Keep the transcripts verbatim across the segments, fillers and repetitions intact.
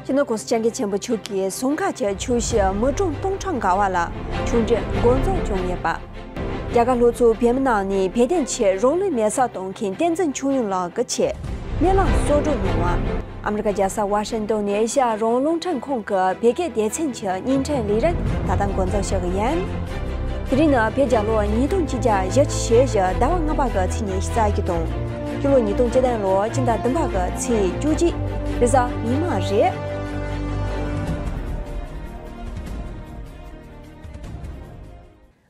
སྤྱི་ནོར་༸གོང་ས་༸སྐྱབས་མགོན་ཆེན་པོ་མཆོག་གིས་ཟུང་ཁ་གི་ཆུ་བཞི་མི་གྲངས་སྟོང་ཕྲག་འགའ་བ་ལ་ཆུང་འབྲིང་འགོ་འཛུགས་བྱུང་ཡོད་པ། རྒྱ་གར་ལྷོ་ཕྱོགས་བལ་ཡུལ་ནང་ནས་བོད་དོན་ཆེད་རང་ལུས་མེར་སྲེག་གཏོང་མཁན་བསྟན་འཛིན་ཆོས་དབྱིངས་ལགས་ཀྱི་ཆེད་སྨོན་ལམ་གསོག་སྒྲུབ་གནང་བ། ཨ་མི་རི་ཀ་རྒྱལ་ས་ཝ་ཤིང་ཏོན་ནས་ཨེ་ཤ་ཡ་རང་དབང་རླུང་འཕྲིན་ཁང་གི་བོད་སྐད་སྡེ་ཚན་གྱི་བརྙན་འཕྲིན་ལས་རིམ་ད་ལྟ་འགོ་འཛུགས་ཞུ་གི་ཡིན། དེ་རིང་ནི་བོད་རྒྱལ་ལོ་ཉིས་སྟོང་ཆིག་བརྒྱ་བཞི་བཅུ་ཞེ་བཞི་ཟླ་བ་ལྔ་པ་གི་ཚེས་ཉི་ཤུ་རྩ་གཅིག་དང་། ཕྱི་ལོ་ཉིས་སྟོང་བཅུ་བདུན་ལོ་སྤྱི་ཟླ་བདུན་པ་གི་ཚེས་བཅུ་གཅིག་རེས་གཟའ་མིག་དམར་རེད།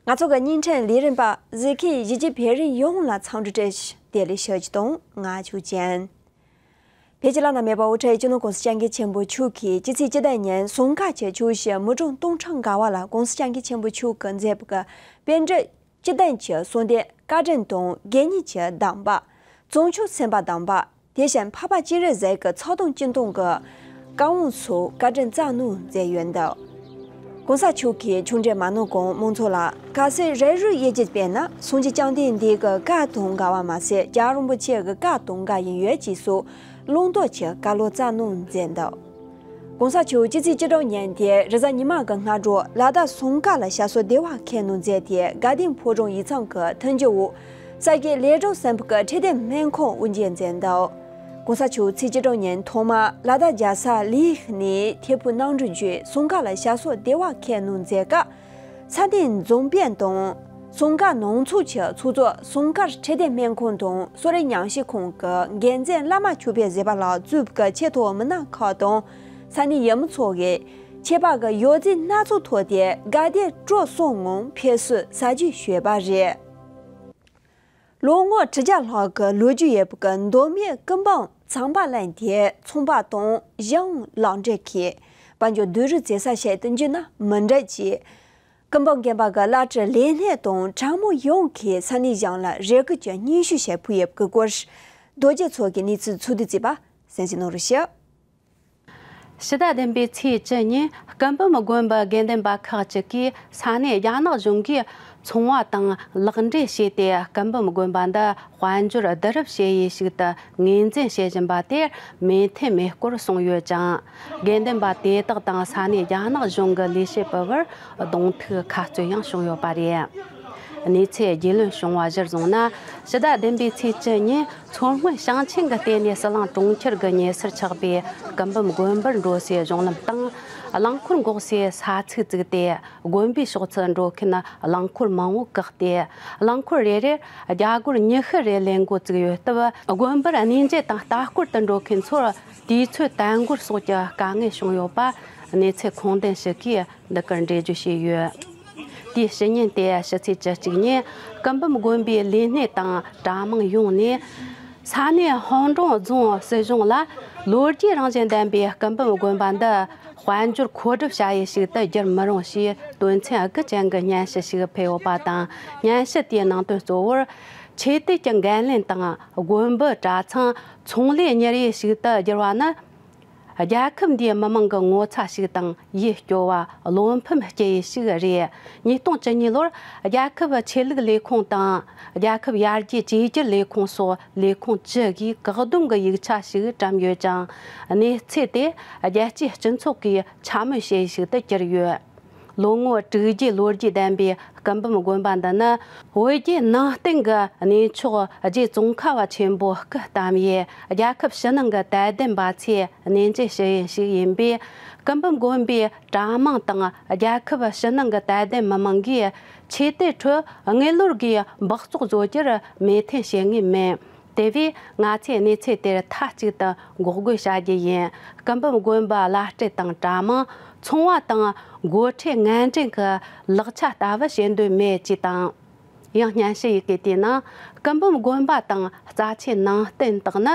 ང་ཚོ་གི་བརྙན་འཕྲིན་ལས་རིམ་པ་གཟིགས་མཁན་གཞིས་བྱེས་བོད་རིགས་ཡོངས་ལ་འཚམས་འདྲི་བཀྲ་ཤིས་བདེ་ལེགས་ཞུ་རྒྱུ་དང་། ང་ཆོས་ཅན། བོད་ཀྱི་བླ་ན་མེད་པ་དབུ་ཁྲིད་སྤྱི་ནོར་༸གོང་ས་༸སྐྱབས་མགོན་ཆེན་པོ་མཆོག་གིས་སྤྱི་ཚེས་བཅུ་བདུན་ཉིན་ཟུང་ཁ་གི་ཆུ་བཞི་མི་གྲངས་སྟོང་ཕྲག་འགའ་བ་ལ་༸གོང་ས་༸སྐྱབས་མགོན་ཆེན་པོ་མཆོག་གིས་མཛད་པའི་པཎ་གྲུབ་སྤྱི་བསྟན་གྱི་གསུང་རྟེན་བཀའ་དྲིན་དང་དགེ་བསྙེན་གྱི་གདམས་པ། བྱང་ཆུབ་སེམས་དཔའི་གདམས་པ། དེ་བཞིན་འཕགས་པ་སྤྱན་རས་གཟིགས་ཀྱི་ཚུལ་དང་སྤྱན་དང་གི་བཀའ་དབང་སོགས་བཀའ་དྲིན་རྩ་གནང་མཛད་ཡོད་འདུག ༸གོང་ས་མཆོག་གིས་ཆུང་འབྲིང་མ་ནོར་གང་མང་ཚོགས་ལ་གལ་སྲིད་རེ་རེ་དབྱེ་གཅིག་སྤེལ་ན་སངས་རྒྱས་བཅོམ་ལྡན་འདས་ཀྱི་བཀའ་དང་འགལ་བ་མ་ཟད། རྒྱལ་བ་རིན་པོ་ཆེ་གི་བཀའ་དང་འགལ་ཡིན་ཡོད་ཅེས་སོགས་བླང་དོར་གྱི་བཀའ་སློབ་རྩ་གནང་མཛད་འདུག ༸གོང་ས་མཆོག་སྤྱི་ཚེས་བཅུ་དྲུག་ཉིན་ཏེ་རེས་གཟའ་ཉི་མ་གི་སྔ་དྲོ་ལ་དྭགས་ཟུང་ཁ་ལ་ཞབས་སོར་བདེ་བར་འཁོད་གནང་མཛད་དེ། དགའ་ལྡན་ཕོ་བྲང་ཡིག་ཚང་གི་མཐུན་འགྱུར་འོག་ས་དགེ་ལེགས་གྲུབ་སེམས་དཔའ་གི་འཕྲོད་བསྟེན་སྨན་ཁང་དབུ་འབྱེད་མཛད་འདུག ༸གོང་ས་མཆོག་ཚེས་བཅུ་དྲུག་ཉིན་ཐོག་མར་ལ་དྭགས་རྒྱལ་ས་ལི་ནས་ཐད་ཕུག་གནམ་གྲུ་བརྒྱུད་ཟུང་ཁ་ལ་ཞབས་སོར་བདེ་བར་འཁོད་གནང་མཛད་སྐབས། ས་གནས་འཛམ་བུ་གླིང་དང་ཟུང་ཁ་ནང་ཚོགས་ཀྱི་ཚོགས་གཙོ། ཟུང་ཁ་འཕྲོད་བསྟེན་སྨན་ཁང་དང་གསོ་རིག་ཉམས་ཞིབ་ཁང་གི་འགན་འཛིན་བླ་མ་ཆོས་འཕེལ་བཟང་པོ་ལགས་གཙོས་པའི་ཆེས་མཐོའི་མི་སྣ་ཁག་དང་། ས་གནས་ཡུལ་མི་ཚོ་གིས་ཆད་པ་གི་ཡོ་བྱད་སྣ་ཚོགས་ཐོགས་ཏེ་དགའ་བདེ་སྤྲོ་གསུམ་ངང་ཕེབས་བསུ་ཟབ་རྒྱས་ཞུས་པ་རེད། ལོ་ངོ་ཁྲི་བརྒྱ་ལྷག་གི་ལོ་རྒྱུས་ཡོད་པའི་མདོ་སྨད་སྐུ་འབུམ་ཚངས་པ་གླིང་དེ་ཚོང་པ་དང་གཞུང་ལག་འབྲེལ་གྱིས་དཔལ་འབྱོར་བསྡུ་རུབ་བྱེད་ས་ཞིག་ཏུ་འགྱུར་ན་མི་འགྲིག་ཅེས། སྐུ་འབུམ་དགོན་པ་གི་བླ་སྤྲུལ་ལས་སྣེ་དང་གྲྭ་མང་ཡོངས་ཀྱིས་ས་གནས་གཞུང་ལ་རེ་སྐུལ་གྱི་སྙན་ཞུ་ཞིག་ཕུལ་ཡོད་པའི་སྐོར། རྡོ་རྗེ་མཚོ་གིས་གནས་ཚུལ་ཕྱོགས་བསྡུས་བྱས་པ་གསན་གཟིགས་གནང་རོགས་ཞུ། ཕྱི་ཟླ་བདུན་པའི་ཚེས་བཅུ་ཉིན་སྐུ་འབུམ་དགོན་པའི་དགེ་འདུན་པ་ཁག་ཅིག་གིས་ས་གནས་རྒྱ་ནག་གཞུང་གིས་ཚོང་བ་དང་ལག་འབྲེལ་བྱས་ཏེ་སྐུ་འབུམ་དགོན་པ་འདི་དཔལ་འབྱོར་བསྡུ་རུབ་བྱེད་ཡས་ཤིག་ཏུ་ངོས་འཛིན་བྱེད་བཞིན་པ་དེར་མོས་མཐུན་མེད་སྐོར་གསུངས་ཡོད་ཅིང་། དགེ་འདུན་པ་དེ་དག་དང་ས་གནས་རྒྱ་ནག་གཞུང་གི་ལས་བྱེད་པའི་བར་གདོང་ཐུག་ཁ་རྩོད་ཡང་བྱུང་ཡོད་པ་རེད། གནས་ཚུལ་རྒྱུས་ལོན་བྱུང་བ་གཞིར་བཟུང་ན། ཕྱི་ཟླ་བདུན་པའི་ཚེས་བཅུ་ཉིན་མཚོ་སྔོན་ཞིང་ཆེན་གྱི་སྟེང་ནས་ཟི་ལིང་གྲོང་ཁྱེར་གྱི་ཉེ་སར་ཆགས་པའི་སྐུ་འབུམ་དགོན་པར་འགྲོ་སའི་གཞུང་ལམ་དང་། རླངས་འཁོར་འགོག་སའི་ས་ཚིགས་བཙུགས་ཏེ། དགོན་པའི་ཕྱོགས་སུ་འགྲོ་མཁན་རླངས་འཁོར་མང་བོ་བཀག་སྟེ། རླངས་འཁོར་རེ་རེར་རྒྱ་སྒོར་ཉི་ཤུ་རེ་ལེན་འགོ་བཙུགས་ཡོད་སྟབས། དགོན་པར་གནས་མཇལ་དང་ལྟ་སྐོར་དུ་འགྲོ་མཁན་ཚོར་དུས་ཚོད་དལ་འགོར་སོགས་ཀྱི་དཀའ་ངལ་བྱུང་ཡོད་པ་གནས་ཚུལ་ཁུངས་ལྡན་ཞིག་གིས་འདི་གར་འགྲེལ་བརྗོད་བྱས་ཡོད། དེའི་ཕྱི་ཉིན་ཏེ་ཕྱི་ཚེས་བཅུ་གཅིག་ཉིན་སྐུ་འབུམ་དགོན་པའི་ལས་སྣེ་དང་གྲྭ་མང་ཡོངས་ནས་ས་གནས་ཧོང་ཀྲུང་རྫོང་སྲིད་གཞུང་ལ་ལོ་རྒྱུས་རང་བཞིན་ལྡན་པའི་སྐུ་འབུམ་དགོན་པ་འདི་དཔལ་འབྱོར་མཁོ་སྒྲུབ་བྱ་ཡུལ་ཞིག་ཏུ་བསྒྱུར་མི་རུང་ཞེས་དོན་ཚན་དགུ་ཅན་གྱི་སྙན་ཞུ་ཞིག་ཕུལ་ཡོད་པ་དང་། སྙན་ཞུ་དེའི་ནང་དོན་གཙོ་བོར་ཆོས་དད་ཀྱི་འགན་ལེན་དང་དགོན་པ་གྲྭ་ཚང་ཚོང་ལས་གཉེར་ཡུལ་ཞིག་ཏུ་བསྒྱུར་བ་ནི། རྒྱལ་ཁབ་འདིའི་མི་དམངས་ཀྱི་ངོ་ཚ་ཞིག་དང་ཡིད་སྐྱོ་བ་བློ་ཕམ་སྐྱེ་ཡུལ་ཞིག་རེད། ཉིས་སྟོང་བཅུ་གཉིས་ལོར་རྒྱལ་ཁབ་ཆོས་ལུགས་ལས་ཁུངས་དང་རྒྱལ་ཁབ་ཡར་རྒྱས་བཅོས་བསྒྱུར་ལས་ཁུངས་སོགས་ལས་ཁུངས་བཅུ་གིས་བཀག་སྡོམ་གྱི་ཡིག་ཆ་ཞིག་བཀྲམ་ཡོད་ཅིང་། གནས་ཚུལ་དེ་རྒྱལ་སྤྱིའི་སྤྱི་ཚོགས་ཀྱིས་འཕྱ་སྨོད་བྱེད་ཡུལ་ཞིག་ཏུ་གྱུར་ཡོད། ལོ་ངོ་དྲུག་བརྒྱའི་ལོ་རྒྱུས་ལྡན་པའི་སྐུ་འབུམ་དགོན་པ་འདི་ནི་བོད་བརྒྱུད་ནང་བསྟན་གྱི་གནས་མཆོག་རྗེ་ཙོང་ཁ་པ་ཆེན་པོ་སྐུ་བལྟམས་ཡུལ། རྒྱལ་ཁབ་ཕྱི་ནང་གི་དད་ལྡན་པ་ཚོས་གནས་མཇལ་ཞུ་ཡུལ་ཞིག་ཡིན་པས། སྐུ་འབུམ་དགོན་པའི་གྲྭ་མང་དང་རྒྱལ་ཁབ་ཕྱི་ནང་གི་དད་ལྡན་མི་མང་གིས་ཆོས་དད་ཁྲོད་དངུལ་ལོར་གྱི་སྦགས་བཙོག་བཟོ་རྒྱུར་མོས་མཐུན་བྱེད་ངེས་མིན། དེ་བས་ང་ཚོས་གནས་ཚུལ་དེར་མཐའ་གཅིག་ཏུ་འགོག་རྒོལ་བྱ་རྒྱུ་ཡིན། སྐུ་འབུམ་དགོན་པའི་བླ་སྤྲུལ་དང་གྲྭ་མང་། ཚོང་བ་དང་སྒོ་ཁྲལ་ངན་འབྲེལ་གྱི་ལག་ཆ་ལྟ་བུ་བྱེད་འདོད་མེད་ཅེས་དང་། ཡང་སྙན་ཞུ་ཡི་གེ་དེའི་ནང་སྐུ་འབུམ་དགོན་པ་དང་རྩ་ཆེའི་ནང་རྟེན་དག་ནི།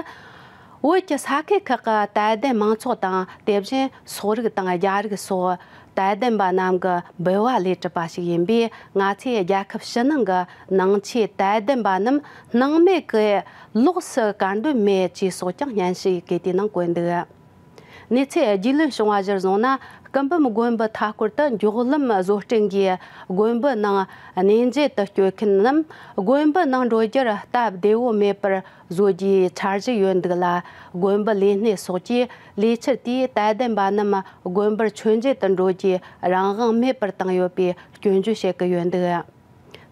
བོད་ཀྱི་ས་ཁུལ་ཁག་གི་དད་ལྡན་མང་ཚོགས་དང་དེ་བཞིན་སོག་རིགས་དང་རྒྱ་རིགས་སོགས་དད་ལྡན་པ་རྣམས་ཀྱི་འབུལ་བ་ལས་གྲུབ་པ་ཞིག་ཡིན་པས། ང་ཚོས་རྒྱལ་ཁབ་ཕྱི་ནང་གི་ནང་ཆོས་དད་ལྡན་པ་རྣམས་སྣང་མེད་ཀྱིས་ལོགས་སུ་བཀར་འདོད་མེད་ཅེས་སོགས་ཀྱང་སྙན་ཞུ་ཡི་གེ་དེའི་ནང་བཀོད་འདུག། གནས་ཚུལ་རྒྱུས་ལོན་བྱུང་བ་གཞིར་བཟུང་ན། སྐུ་འབུམ་དགོན་པའི་མཐའ་སྐོར་དུ་མགྱོགས་ལམ་བཟོ་སྐྲུན་གྱིས་དགོན་པའི་ནང་གནས་མཇལ་དུ་སྐྱོད་མཁན་ནམ། དགོན་པའི་ནང་འགྲོ་རྒྱུར་སྟབས་བདེ་བོ་མེད་པར་བཟོ་རྒྱུའི་འཆར་གཞི་ཡོད་འདུག་ལ། དགོན་པའི་ལས་སྣེ་སོགས་ཀྱིས་ལས་འཆར་དེའི་དད་ལྡན་པ་རྣམས་དགོན་པར་མཆོད་མཇལ་དུ་འགྲོ་རྒྱུའི་རང་དབང་མེད་པར་བཏང་ཡོད་པའི་སྐྱོན་བརྗོད་བྱེད་ཀྱི་ཡོད་འདུག་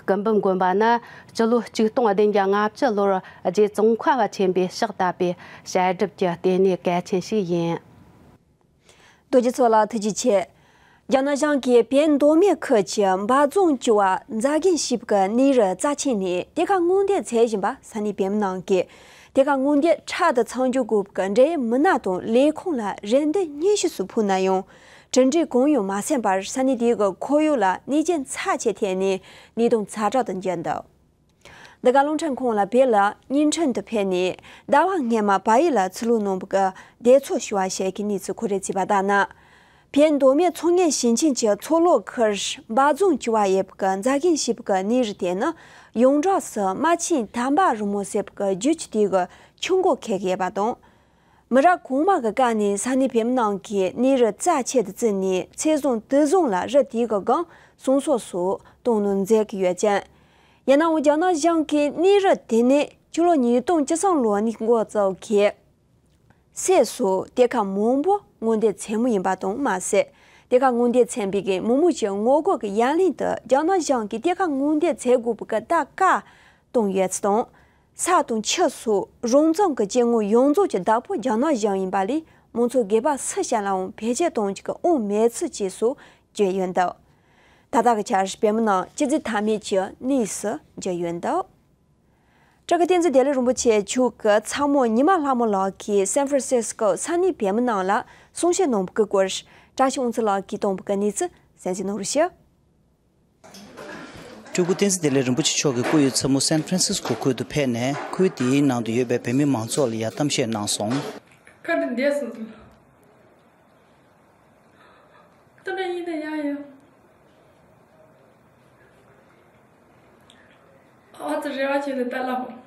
སྐུ་འབུམ་དགོན་པ་ནི་སྤྱི་ལོ་ཆིག་སྟོང་བདུན་བརྒྱ་ལྔ་བཅུ་ལོར་རྗེ་ཙོང་ཁ་པ་ཆེན་པོས་ཕྱག་བཏབ་པའི་བཤད་སྒྲུབ་ཀྱི་ལྟེ་གནས་གལ་ཆེན་ཞིག་ཡིན། རྡོ་རྗེ་མཚོ་ལགས་ཐུགས་རྗེ་ཆེ། རྒྱ་ནག་གཞུང་གིས་བོད་མདོ་སྨད་ཁུལ་གྱི་འབའ་རྫོང་བཅུ་པ་རྫ་རྒན་ཞིག་གི་གནས་རི་རྩ་ཆེན་ནས་གཏེར་ཁ་སྔོག་འདོན་མཛད་བཞིན་པ་ས་གནས་བོད་མི་རྣམས་ཀྱིས། གཏེར་ཁ་སྔོག་འདོན་ཕྲག་ཏུ་ཚང་རྒྱུ་དགོས་པའི་འབྲེལ་ཡོད་མི་སྣ་དང་ལས་ཁུངས་ལ་རེ་འདུན་སྙན་ཞུ་ཞིག་ཕུལ་ན་ཡང་། གྲུབ་འབྲས་གང་ཡང་མ་སོན་པར་ས་གནས་དེ་གའི་ཁོར་ཡུག་ལ་གནོད་སྐྱོན་ཚབས་ཆེ་ཐེབས་ནས་གནས་སྟངས་ཛ་དྲག་ཏུ་གྱུར་འདུག་འདི་ག་རླུང་འཕྲིན་ཁང་ལ་བོད་ལ་བརྙན་འཕྲིན་དུ་ཕེབས་ནས་ཟླ་བ་སྔོན་མ་བལ་ཡུལ་ལ་ཚུར་ལོག་གནང་བའི་བདེ་ཚོར་ཞུ་བ་ཞིག་གི་གནས་ཚུལ་ཁོ་རེ་བརྩིས་པ་ལྟར་ན། བོད་མདོ་སྨད་མཚོ་སྔོན་ཞིང་ཆེན་གྱི་མཚོ་ལྷོ་ཁུལ་འབའ་རྫོང་བཅུ་པ་ཡོད་པའི་རྫ་རྒན་ཞིག་གི་གནས་རི་དེ་ནི་ཡོངས་གྲགས་སུ་རྨ་ཆེན་དམ་པ་རི་མོ་ཟེར་བའི་རྒྱུད་ཀྱི་དེ་གི་ཆུ་འགོ་འཁེལ་གྱི་ཡོད་པ་དང་། མི་རབས་གོང་མ་གི་སྐབས་ནས་ས་གནས་བོད་མི་རྣམས་ཀྱིས་གནས་རི་རྩ་ཆེ་དུ་བརྩིས་ནས་ཚེ་བཟང་དུས་བཟང་ལ་རི་དེ་གི་སྒང་གསང་སྤྱོད་སོགས་གཏོང་གནང་མཛད་ཀྱི་ཡོད་ཅིང་། ཡིན་ནའང་རྒྱ་ནག་གཞུང་གིས་གནས་རི་དེ་ནས་ཕྱི་ལོ་ཉིས་སྟོང་བཅུ་གསུམ་ལོ་ནས་འགོ་བཙུགས་ཀྱིས། སྲས་སུ་གཏེར་ཁ་མང་པོ་སྔོག་འདོན་མཚན་མོ་ཡིན་པ་དང་མ་ཟད། གཏེར་ཁ་སྔོག་འདོན་མཚན་པའི་མི་མང་གི་ངོ་རྒོལ་གྱི་ཡ་ལན་དུ་རྒྱ་ནག་གཞུང་གིས་གཏེར་ཁ་སྔོག་འདོན་མཛད་དགོས་པའི་གི་ད་བཀའ་བཏང་ཡོད་ཚུལ་དང་། ས་དང་ཆུ་སོགས་རང་བཙན་གྱི་སྐྱེ་དངོས་ཡོངས་རྫོགས་ཀྱི་བདག་པོ་རྒྱ་ནག་གཞུང་ཡིན་པ་ལས་མང་ཚོགས་སྒེར་པ་སུ་ཞིག་ལའང་བེད་སྤྱོད་གཏོང་རྒྱུ་གི་དབང་མེད་ཚུལ་བཅས་སོགས་བརྗོད་ཡོད་འདུག་ད་ལྟ་གི་ཆར་བོད་མི་རྣམས་སྐྱིད་ཚལ་མཐའ་མེད་ཀྱི་གནས་སུ་གྱུར་ཡོད་འདུག་སྤྲུལ་སྐུ་བསྟན་འཛིན་བདེ་ལེགས་རིན་པོ་ཆེ་མཆོག་གི་ཚ་མོ་ཉི་མ་ལྷ་མོ་ལགས་ཀྱིས་སན་ཧྥ་རན་སིས་ཀོ་ས་གནས་བོད་མི་རྣམས་ལ་གསུང་བཤད་གནང་བའི་སྐོར། བཀྲ་ཤིས་དབང་ཕྱུག་ལགས་ཀྱིས་གཏོང་བའི་གནས་ཚུལ་གསན་གཟིགས་གནང་རོགས་ཞུ། སྤྲུལ་སྐུ་བསྟན་འཛིན་བདེ་ལེགས་རིན་པོ་ཆེ་མཆོག་གི་སྐུ་ཡི་མཚན་མོ་སན་ཧྥ་རན་སིས་ཀོ་ཁུལ་དུ་ཕེབས་ནས། ཁུལ་དེའི་ནང་དུ་ཡོད་པའི་བོད་མི་མང་ཚོགས་ལ་ཡང་གཏམ་བཤད་གནང་སོང་། ཁ་དེ་འདས་སོང་ཟེར། ད་ལྟ་ཡིན་ད་ཡ་ཡ། ཨ་ཙི་རེ་བ་བྱེད་ལ་ད་ལབ།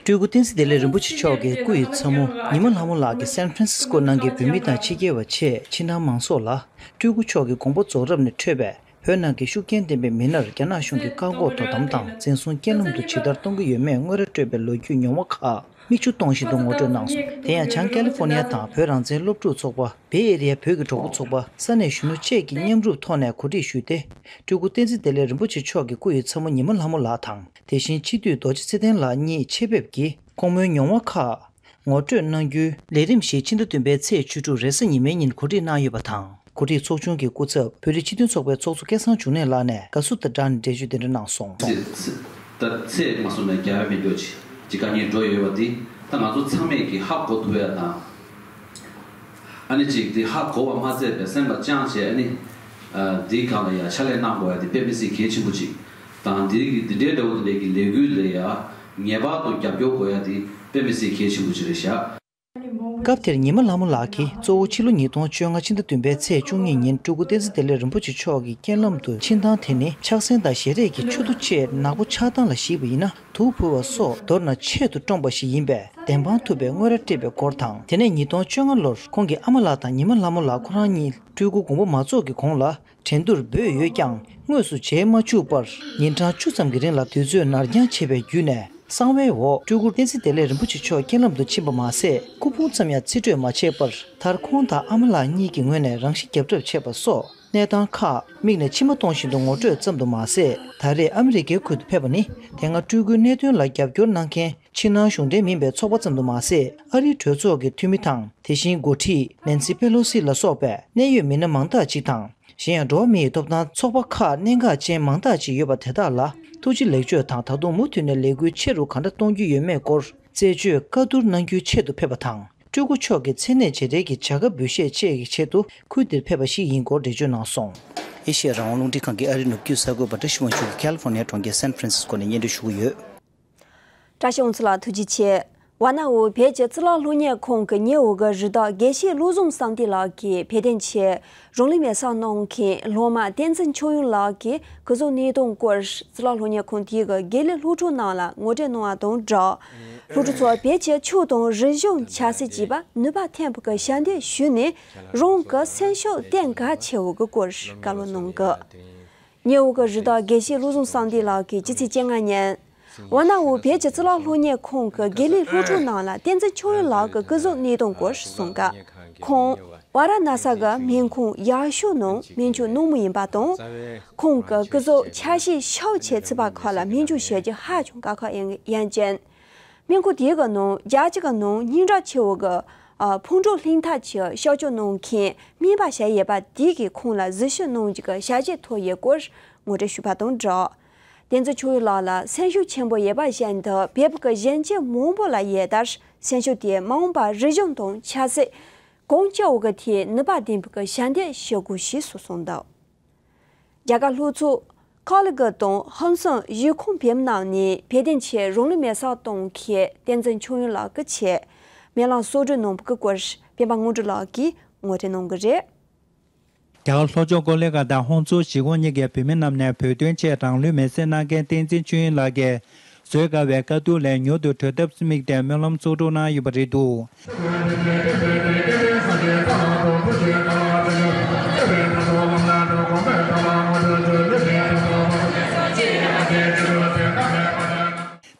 སྤྲུལ་སྐུ་བསྟན་འཛིན་བདེ་ལེགས་རིན་པོ་ཆེ་མཆོག་གི་སྐུ་ཡི་མཚན་མོ་ཉི་མ་ལྷ་མོ་ལགས་ཀྱིས་སན་ཧྥ་རན་སིས་ཀོ་ནང་གི་བོད་མི་དང་ཕྱི་རྒྱལ་བ་བཅས་ཕྱི་ནང་མང་ཚོགས་ལ། སྤྲུལ་སྐུ་མཆོག་གི་དགོངས་པ་རྫོགས་རབས་ནས་འཕྲོས་པའི་བོད་ནང་གི་ཤུགས་རྐྱེན་ལྡན་པའི་མི་སྣར་རྒྱ་ནག་གཞུང་གིས་བཀག་འགོག་དོ་དམ་དང་འཛིན་བཟུང་རྐྱེན་ལམ་དུ་ཇི་ལྟར་གཏོང་གི་ཡོད་མེད་དངོས་ར་སྤྲོད་པའི་ལོ་རྒྱུས་ཉུང་བ་ཁག་མིག་ཆུ་གཏོང་བཞིན་དུ་ངོ་སྤྲོད་གནང་སོང་། དེ་ཡང་བྱང་ཀ་ལི་ཧྥོ་ནི་ཡ་དང་བོད་རང་བཙན་སློབ་ཕྲུག་ཚོགས་པ། བེ་ཨེ་རི་ཡ་བོད་ཀྱི་གྲོགས་པོ་ཚོགས་པ། ས་གནས་གཞོན་ནུ་བཅས་ཀྱིས་མཉམ་རུབ་ཐོག་ནས་གོ་སྒྲིག་ཞུས་ཏེ། སྤྲུལ་སྐུ་བསྟན་འཛིན་བདེ་ལེགས་རིན་པོ་ཆེ་མཆོག་གི་སྐུ་ཡི་མཚན་མོ་ཉི་མ་ལྷ་མོ་ལགས་དང་། དེ་བཞིན་སྤྱི་འཐུས་རྡོ་རྗེ་ཚེ་བརྟན་ལགས་གཉིས་ཆེད་ཕེབས་ཀྱིས་དགོངས་མོལ་ཉུང་བ་ཁག་ངོ་སྤྲོད་གནང་རྒྱུའི་ལས་རིམ་ཞིག་ཕྱི་ཟླ་བདུན་པའི་ཚེས་བཅུ་དྲུག་རེས་གཟའ་ཉི་མའི་ཉིན་གོ་སྒྲིག་གནང་ཡོད་པ་དང་། གོ་སྒྲིག་ཚོགས་ཆུང་གི་སྐུ་ཚབ་བོད་རིགས་སྤྱི་མཐུན་ཚོགས་པའི་ཚོགས་གཙོ་སྐལ་བཟང་འབྱུང་གནས་ལགས་ནས་དགའ་བསུ་དང་སྦྲགས་ནས་འགྲེལ་བརྗོད་འདི་འདྲ་གནང་སོང་། ཚེ་ཚེ་ད་ཚེ་མ་སོང་ནས་རྒྱལ་བའི་མི་འགྱོ་ཅིག་ཅིག་དཀའ་ངལ་འགྲོ་ཡོད་པ་འདི་ད་ང་ཚོ་ཚང་མས་ཀྱི་ཧ་གོ་ཐུབ་ཡ་དང་། ཨ་ནི་ཅིག་འདི་ཧ་གོ་བ་མ་ཚད་པའི་སེམས་ལ་བཅངས་བྱས། ཨ་ནི་འདིའི་སྒང་ལ་ཡ་ཕྱག་ལས་གནང་དགོས་ཡ་འདི་དཔེ་མི་སྲིད་གལ་ཆེན་པོ་ཅིག་དང་། འདི་གི་འདི་འདྲའི་འདྲ་བོ་འདི་འདྲའི་གི་ལས་འགུལ་ལ་ཡ་ངེས་པར་དུ་རྒྱབ་སྐྱོར་དགོས་ཡ་འདི་དཔེ་མི་སྲིད་གལ་ཆེན་པོ་ཅིག་རེད་ཤག་སྐབས་དེར་ཉི་མ་ལྷ་མོ་ལགས་ཀྱིས་གཙོ་བོ་ཕྱི་ལོ་ཉིས་སྟོང་བཅོ་ལྔ་ཕྱི་ཟླ་བདུན་པའི་ཚེས་བཅུ་གཉིས་ཉིན་སྤྲུལ་སྐུ་བསྟན་འཛིན་བདེ་ལེགས་རིན་པོ་ཆེ་མཆོག་གི་རྐྱེན་ལམ་དུ་ཕྱིན་སྟངས་དེ་ནི་ཕྱག་སེང་དང་ཞལ་རས་ཀྱི་ཆུ་རྡོ་བཅས་ནག་པོ་ཆགས་སྟངས་ལ་གཞིགས་པ་ཡིན་ན། དུག་ཕུལ་བ་སོགས་མདོར་ན་ཆེད་དུ་བཀྲོངས་པ་ཞིག་ཡིན་པས་བདེན་དཔང་ཐུབ་པའི་དངོས་ར་སྤྲད་པའི་སྐོར་དང་། དེ་ནས་ཉིས་སྟོང་བཅོ་ལྔ་ལོར་ཁོང་གི་ཨ་མ་ལགས་དང་ཉི་མ་ལྷ་མོ་ལགས་ཁོ་རང་གཉིས་སྤྲུལ་སྐུ་དགོངས་པ་མ་རྫོགས་ཀྱི་གོང་ལ་འགྲན་བསྡུར་འབོད་ཡོད་ཀྱང་དངོས་སུ་མཇལ་མ་བཅུག་པར་ཉིན་གྲངས་བཅུ་ཙམ་གྱི་རིང་ལ་དུས་ཚོད་ནར་འགྱངས་བྱས་པའི་བརྒྱུད་ནས། གསང་བའི་འོག་སྤྲུལ་སྐུ་བསྟན་འཛིན་བདེ་ལེགས་རིན་པོ་ཆེ་མཆོག་རྐྱེན་ལམ་དུ་ཕྱིན་པ་མ་ཟད། སྐུ་ཕུང་ཙམ་ཡང་རྩིས་སྤྲོད་མ་བྱས་པར། མཐར་ཁོང་དང་ཨ་མ་ལགས་གཉིས་ཀྱི་ངོས་ནས་རང་ཤི་རྒྱབ་གྲབས་བྱས་པ་སོགས་གནས་སྟངས་ཁག་མིག་ནས་མཆི་མ་གཏོང་བཞིན་དུ་ངོ་སྤྲོད་ཙམ་དུ་མ་ཟད། ད་རེས་ཨ་མི་རི་ཀའི་ཁུལ་དུ་ཕེབས་པ་ནི། དེ་སྔ་སྤྲུལ་སྐུའི་གནད་དོན་ལ་རྒྱབ་སྐྱོར་གནང་མཁན་ཕྱི་ནང་གཞུང་འབྲེལ་མིན་པའི་ཚོགས་པ་ཙམ་དུ་མ་ཟད། ཨ་རིའི་གྲོས་ཚོགས་ཀྱི་འཐུས་མི་དང་། དེ་བཞིན་འགོ་ཁྲིད་ནན་སི་པེ་ལོ་སི་ལ་སོགས་པའི་གནད་ཡོད་མི་སྣ་མང་དག་ཅིག་དང་། གཞན་ཡང་འགྲོ་བ་མིའི་ཐོབ་ཐང་ཚོགས་པ་ཁག་གནད་འགག་ཅན་མང་དག་ཅིག་ཡོད་པ་དེ་དག་ལ་ཐུགས་རྗེ་ལེགས་བརྗོད་དང་། ད་དུང་མུ་མཐུད་ནས་ལས་འགུལ་ཆེ་རུ་ག་འདྲ་གཏོང་རྒྱུ་ཡོད་མེད་སྐོར་རྩད་གཅོད་བཀའ་བསྡུར་གནང་རྒྱུའི་ཆེད་དུ་ཕེབས་པ་དང་། སྤྲུལ་སྐུ་མཆོག་གི་མཚན་གནས་བྱེ་བྲལ་གྱི་བྱ་དགའ་འབུལ་བཞེས་བཅས་ཀྱི་ཆེད་དུ་ཁུལ་འདིར་ཕེབས་པ་ཞིག་ཡིན་སྐོར་འགྲེལ་བརྗོད་གནང་སོང་། ཨེ་ཤེ་ཡ་རང་དབང་རླུང་འཕྲིན་ཁང་གི་ཨ་རིའི་ནུབ་རྒྱུད་གསར་འགོད་པ་བཀྲ་ཤིས་དབང་ཕྱུག་གིས་ཁ་ལི་ཧྥོར་ནི་ཡ་གྲོང་ཁྱེར་སན་ཧྥ་རན་སིས་ཀོ་ནས་སྙན་སྒྲོན་ཞུ་གི་ཡོད། བཀྲ་ཤིས་དབང་ཕྱུག་ལགས་ཐུགས་རྗེ་ཆེ། ཝཱ་ནཱ་ཝུའུ་བོད་ཀྱི་གཙུག་ལག་སློབ་གཉེར་ཁང་གི་ཉེ་འོག་གི་རི་དྭགས་དགེ་བཤེས་བློ་བཟང་བསམ་གཏན་ལགས་ཀྱིས་བོད་དོན་ཆེད་རང་ལུས་མེར་སྲེག་གནང་མཁན་སློབ་མ་བསྟན་འཛིན་ཆོས་དབྱིངས་ལགས་ཀྱིས་ཁོ་ཚོའི་གནས་སྟངས་སྐོར་གཙུག་ལག་སློབ་གཉེར་ཁང་དེའི་གི་དགེ་ལས་སློབ་ཕྲུག་རྣམས་ལ་ངོ་སྤྲོད་གནང་བ་དང་སྦྲགས། སློབ་ཕྲུག་ཚོར་བོད་ཀྱི་ཆོས་དང་རིག་གཞུང་ཆབ་སྲིད་བཅས་པ་ནུས་པ་ཐོན་པའི་ཞལ་འདེབས་ཞུས་ནས། རང་གི་སེམས་ཤུགས་བརྟན་ག་ཆེ་བོ་གི་སྐོར་བཀའ་སློབ་གནང་གི། ཉེ་བོ་གི་རི་དྭགས་དགེ་བཤེས་བློ་བཟང་བསམ་འདས་ལགས་ཀྱིས་ཕྱི་ཚེས་བཅོ་ལྔ་ཉིན། ཝཱ་ཎ་ཝུ་བོད་ཀྱི་གཙུག་ལག་སློབ་གཉེར་ཁང་གི་དགེ་ལས་སློབ་ཕྲུག་རྣམས་ལ་བསྟན་འཛིན་ཆོས་དབྱིངས་ལགས་ཀྱི་སྐུ་གཟུགས་གནས་སྟངས་སྐོར་གསུངས་སྐབས། ཁོང་ཝཱ་ར་ཎ་ས་གི་སྨན་ཁང་ཡག་ཤོས་ནང་སྨན་བཅོས་གནང་མུས་ཡིན་པ་དང་། ཁོང་གི་སྐུ་གཟུགས་ཆ་ཤས་ཤོག་ཆེ་ཚུད་པ་ཁག་ལ་སྨན་བཅོས་བྱེད་རྒྱུ་ཧ་ཅང་དཀའ་ཁག་ཡིན་ཡིན་ཅིང་། སྨན་ཁང་དེའི་གི་ནང་རྒྱལ་སྤྱི་གི་ནང་སྙིང་གྲགས་ཆེ་བོ་གི་ཨ་ཕུང་གྲུབ་ལྷན་ཐབས་ཀྱི་གཤག་བཅོས་གནང་མཁན་སྨན་པ་ཞིག་ཡོད་པ་དེ་གིས་ཁོང་ལ་གཟིགས་ཞིབ་གནང་རྒྱུ་གི་ཞལ་བཞེས་ཐོབ་ཡོད་སྐོར་ངོ་སྤྲོད་ཞུས་པ་དང་སྦྲགས། བསྟན་འཛིན་ཆོས་དབྱིངས་ལགས་ལ་སེམས་ཤུགས་ཆེན་པོ་ཡོད་པ་བཞིན་དུ་བོད་ཀྱི་གཞོན་སྐྱེས་མང་པོ་ལ་ཡོད་ལྟར་སེམས་ཤུགས་དེས་མ་འོངས་པར་རིག་གཞུང་དང་ཆབ་སྲིད་གང་ལྕོགས་པོ་གི་ཐད་ནུས་པ་ལྡན་པའི་ཞལ་འདེབས་ཞུ་དགོས་ཞེས་སུ་གསུངས་འདུག་རྒྱ་གར་ལྷོ་ཕྱོགས་ཁ་ལི་གྷལ་དང་ཧམ་སང་གཞིས་ཁོངས་བོད་མི་རྣམས་ནས་བོད་དོན་ཆེད་རང་ལུས་མེར་སྲེག་གཏོང་མཁན་བསྟན་འཛིན་ཆོས་དབྱིངས་ལགས་ཀྱི་ཆེད་སྨོན་ལམ་གསོལ་སྒྲུབ་གནང་བའི་སྐོར་སྤེན་པ་དངོས་གྲུབ་ལགས་ཀྱིས་ངོ་སྤྲོད་གནང་གི་རེད། རྒྱ་གར་ལྷོ་ཕྱོགས་ཀོ་ལི་གྷལ་དང་ཧོང་ཙུའུ་གཞིས་ཁོངས་གཉིས་ཀྱི་བོད་མི་རྣམས་ནས་བོད་དོན་ཆེད་རང་ལུས་མེར་སྲེག་གནང་མཁན་བསྟན་འཛིན་ཆོས་དབྱིངས་ལགས་ཀྱིས་བཟོད་དཀའ་བའི་དཀའ་སྡུག་ལས་མྱུར་དུ་གྲོལ་ཐབས་དམིགས་ཏེ་སྨོན་ལམ་གསོལ་སྒྲུབ་གནང་ཡོད་པ་རེད་འདུག་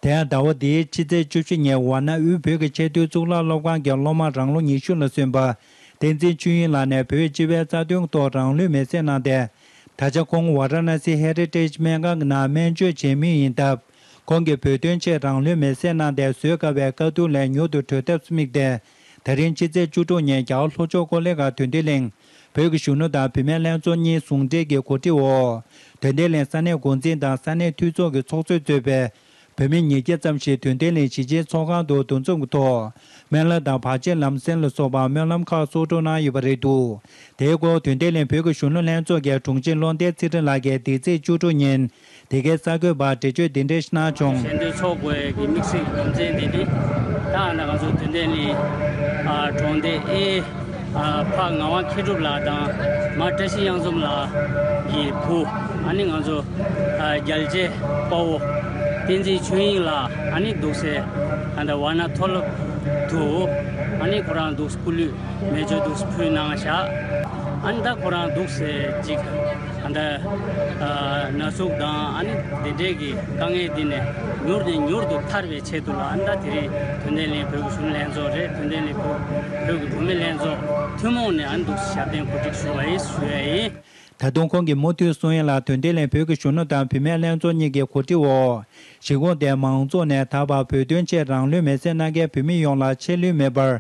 དེ་ཡང་ཟླ་བ་འདིའི་ཕྱི་ཚེས་བཅུ་བཞི་ཉིན་ཝཱ་ཎ་དབུས་བོད་ཀྱི་ཆེས་མཐོའི་གཙུག་ལག་སློབ་ཁང་གི་སློབ་མ་རང་ལོ་ཉི་ཤུ་ལ་སོན་པ་བསྟན་འཛིན་ཆོས་དབྱིངས་ལགས་ནས་བོད་སྤྱི་པའི་རྩ་དོན་ཐོག་རང་ལུས་མེར་སྲེག་གནང་སྟེ། ད་ཆ་ཁོང་ཝཱ་ར་ཎ་སི་ཧེ་རི་ཊེཇ་སྨན་ཁང་གི་ནང་སྨན་བཅོས་བྱེད་མུས་ཡིན་སྟབས། ཁོང་གིས་བོད་དོན་ཆེད་རང་ལུས་མེར་སྲེག་གནང་སྟེ་བཟོད་དཀའ་བའི་དཀའ་སྡུག་ལས་མྱུར་དུ་གྲོལ་ཐབས་དམིགས་ཏེ། ད་རིང་ཕྱི་ཚེས་བཅུ་དྲུག་ཉིན་རྒྱ་གར་ལྷོ་ཕྱོགས་ཀོ་ལི་གྷལ་དོན་ལྡན་གླིང་བོད་ཀྱི་གཞོན་ནུ་དང་བུད་མེད་ལྷན་ཚོགས་གཉིས་ཟུང་འབྲེལ་གྱི་གོ་སྒྲིག་འོག་དོན་ལྡན་གླིང་ས་གནས་འགོ་འཛིན་དང་ས་གནས་འཐུས་ཚོགས་ཀྱི་ཚོགས་གཙོས་གཙོས་པའི་བོད་མི་ཉིས་བརྒྱ་ཙམ་ཞིག་དོན་ལྡན་གླིང་གཞིས་བྱེས་ཚོགས་ཁང་དུ་འདུ་འཛོམས་ཀྱི་ཐོག་སྨན་བླ་དང་བར་ཆད་ལམ་སེལ་ལ་སོགས་པ་སྨོན་ལམ་ཁག་གསོལ་སྒྲུབ་གནང་ཡོད་པ་རེད་འདུག་དེའི་སྐོར་དོན་ལྡན་གླིང་བོད་ཀྱི་གཞོན་ནུ་ལྷན་ཚོགས་ཀྱི་དྲུང་ཆེ་བློ་ལྡན་ཚེ་རིང་ལགས་ཀྱིས་འདི་ཚེས་བཅུ་དྲུག་ཉིན་འདི་གའི་གསར་འགོད་པར་འགྲེལ་བརྗོད་འདི་འདྲ་ཞིག་གནང་བྱུང་། ཞལ་འདོན་ཚོགས་དགོས་ཀྱི་དམིགས་བསལ་རྒྱུ་མཚན་འདི་ནི། ད་ང་ཚོ་དོན་ལྡན་གླིང་གྲོང་སྡེ་ཨེ། ཨ་ཕ་ངག་དབང་མཁས་གྲུབ་ལགས་དང་མ་བཀྲ་ཤིས་གཡང་འཛོམས་ལགས་ཀྱི་བུ། ཨ་ནི་ང་ཚོ་ཨ་རྒྱལ་གཅེས་དཔའ་བོ་བསྟན་འཛིན་ཆོས་དབྱིངས་ལགས། ཨ་ནི་འདུག་སེ་ད་ལྟ་ཝཱ་ཎ་མཐོ་སློབ་ཏུ། ཨ་ནི་ཁོ་རང་འདུག་སྐུ་གླུད་མེ་མཆོད་འདུག་ཕུལ་གནང་བཞག་ཨ་ནི་ད་ཁོ་རང་འདུག་སེ་ཅིག་ད་ལྟ་ཨ་ན་ཟུག་དང་ཨ་ནི་དེ་འདྲའི་གི་དཀའ་ངལ་འདི་ནས་མྱུར་ནས་མྱུར་དུ་ཐར་བའི་ཆེད་དུ་ལ། ཨ་ནི་ད་དེ་རིང་དོན་ལྡན་གླིང་བོད་ཀྱི་གཞོན་ནུ་ལྷན་ཚོགས་རེད། དོན་ལྡན་གླིང་བོད་ཀྱི་བུད་མེད་ལྷན་ཚོགས་ཐུན་མོང་ནས་ཨ་ནི་འདུག་ཞབས་བརྟན་གོ་སྒྲིག་ཞུ་བ་ཡིན་ཞུ་ཡ་ཡིན། ད་དུང་ཁོང་གིས་མུ་མཐུད་གསུང་ཡ་ལ། དོན་ལྡན་གླིང་བོད་ཀྱི་གཞོན་ནུ་དང་བུད་མེད་ལྷན་ཚོགས་གཉིས་ཀྱི་གོ་སྒྲིག་འོག་གཞིས་ཁོངས་དེའི་མང་ཚོགས་ནས་ད་བར་བོད་དོན་ཆེད་རང་ལུས་མེར་སྲེག་གནང་མཁན་བོད་མི་ཡོངས་ལ་ཆད་ལུས་མེད་པར་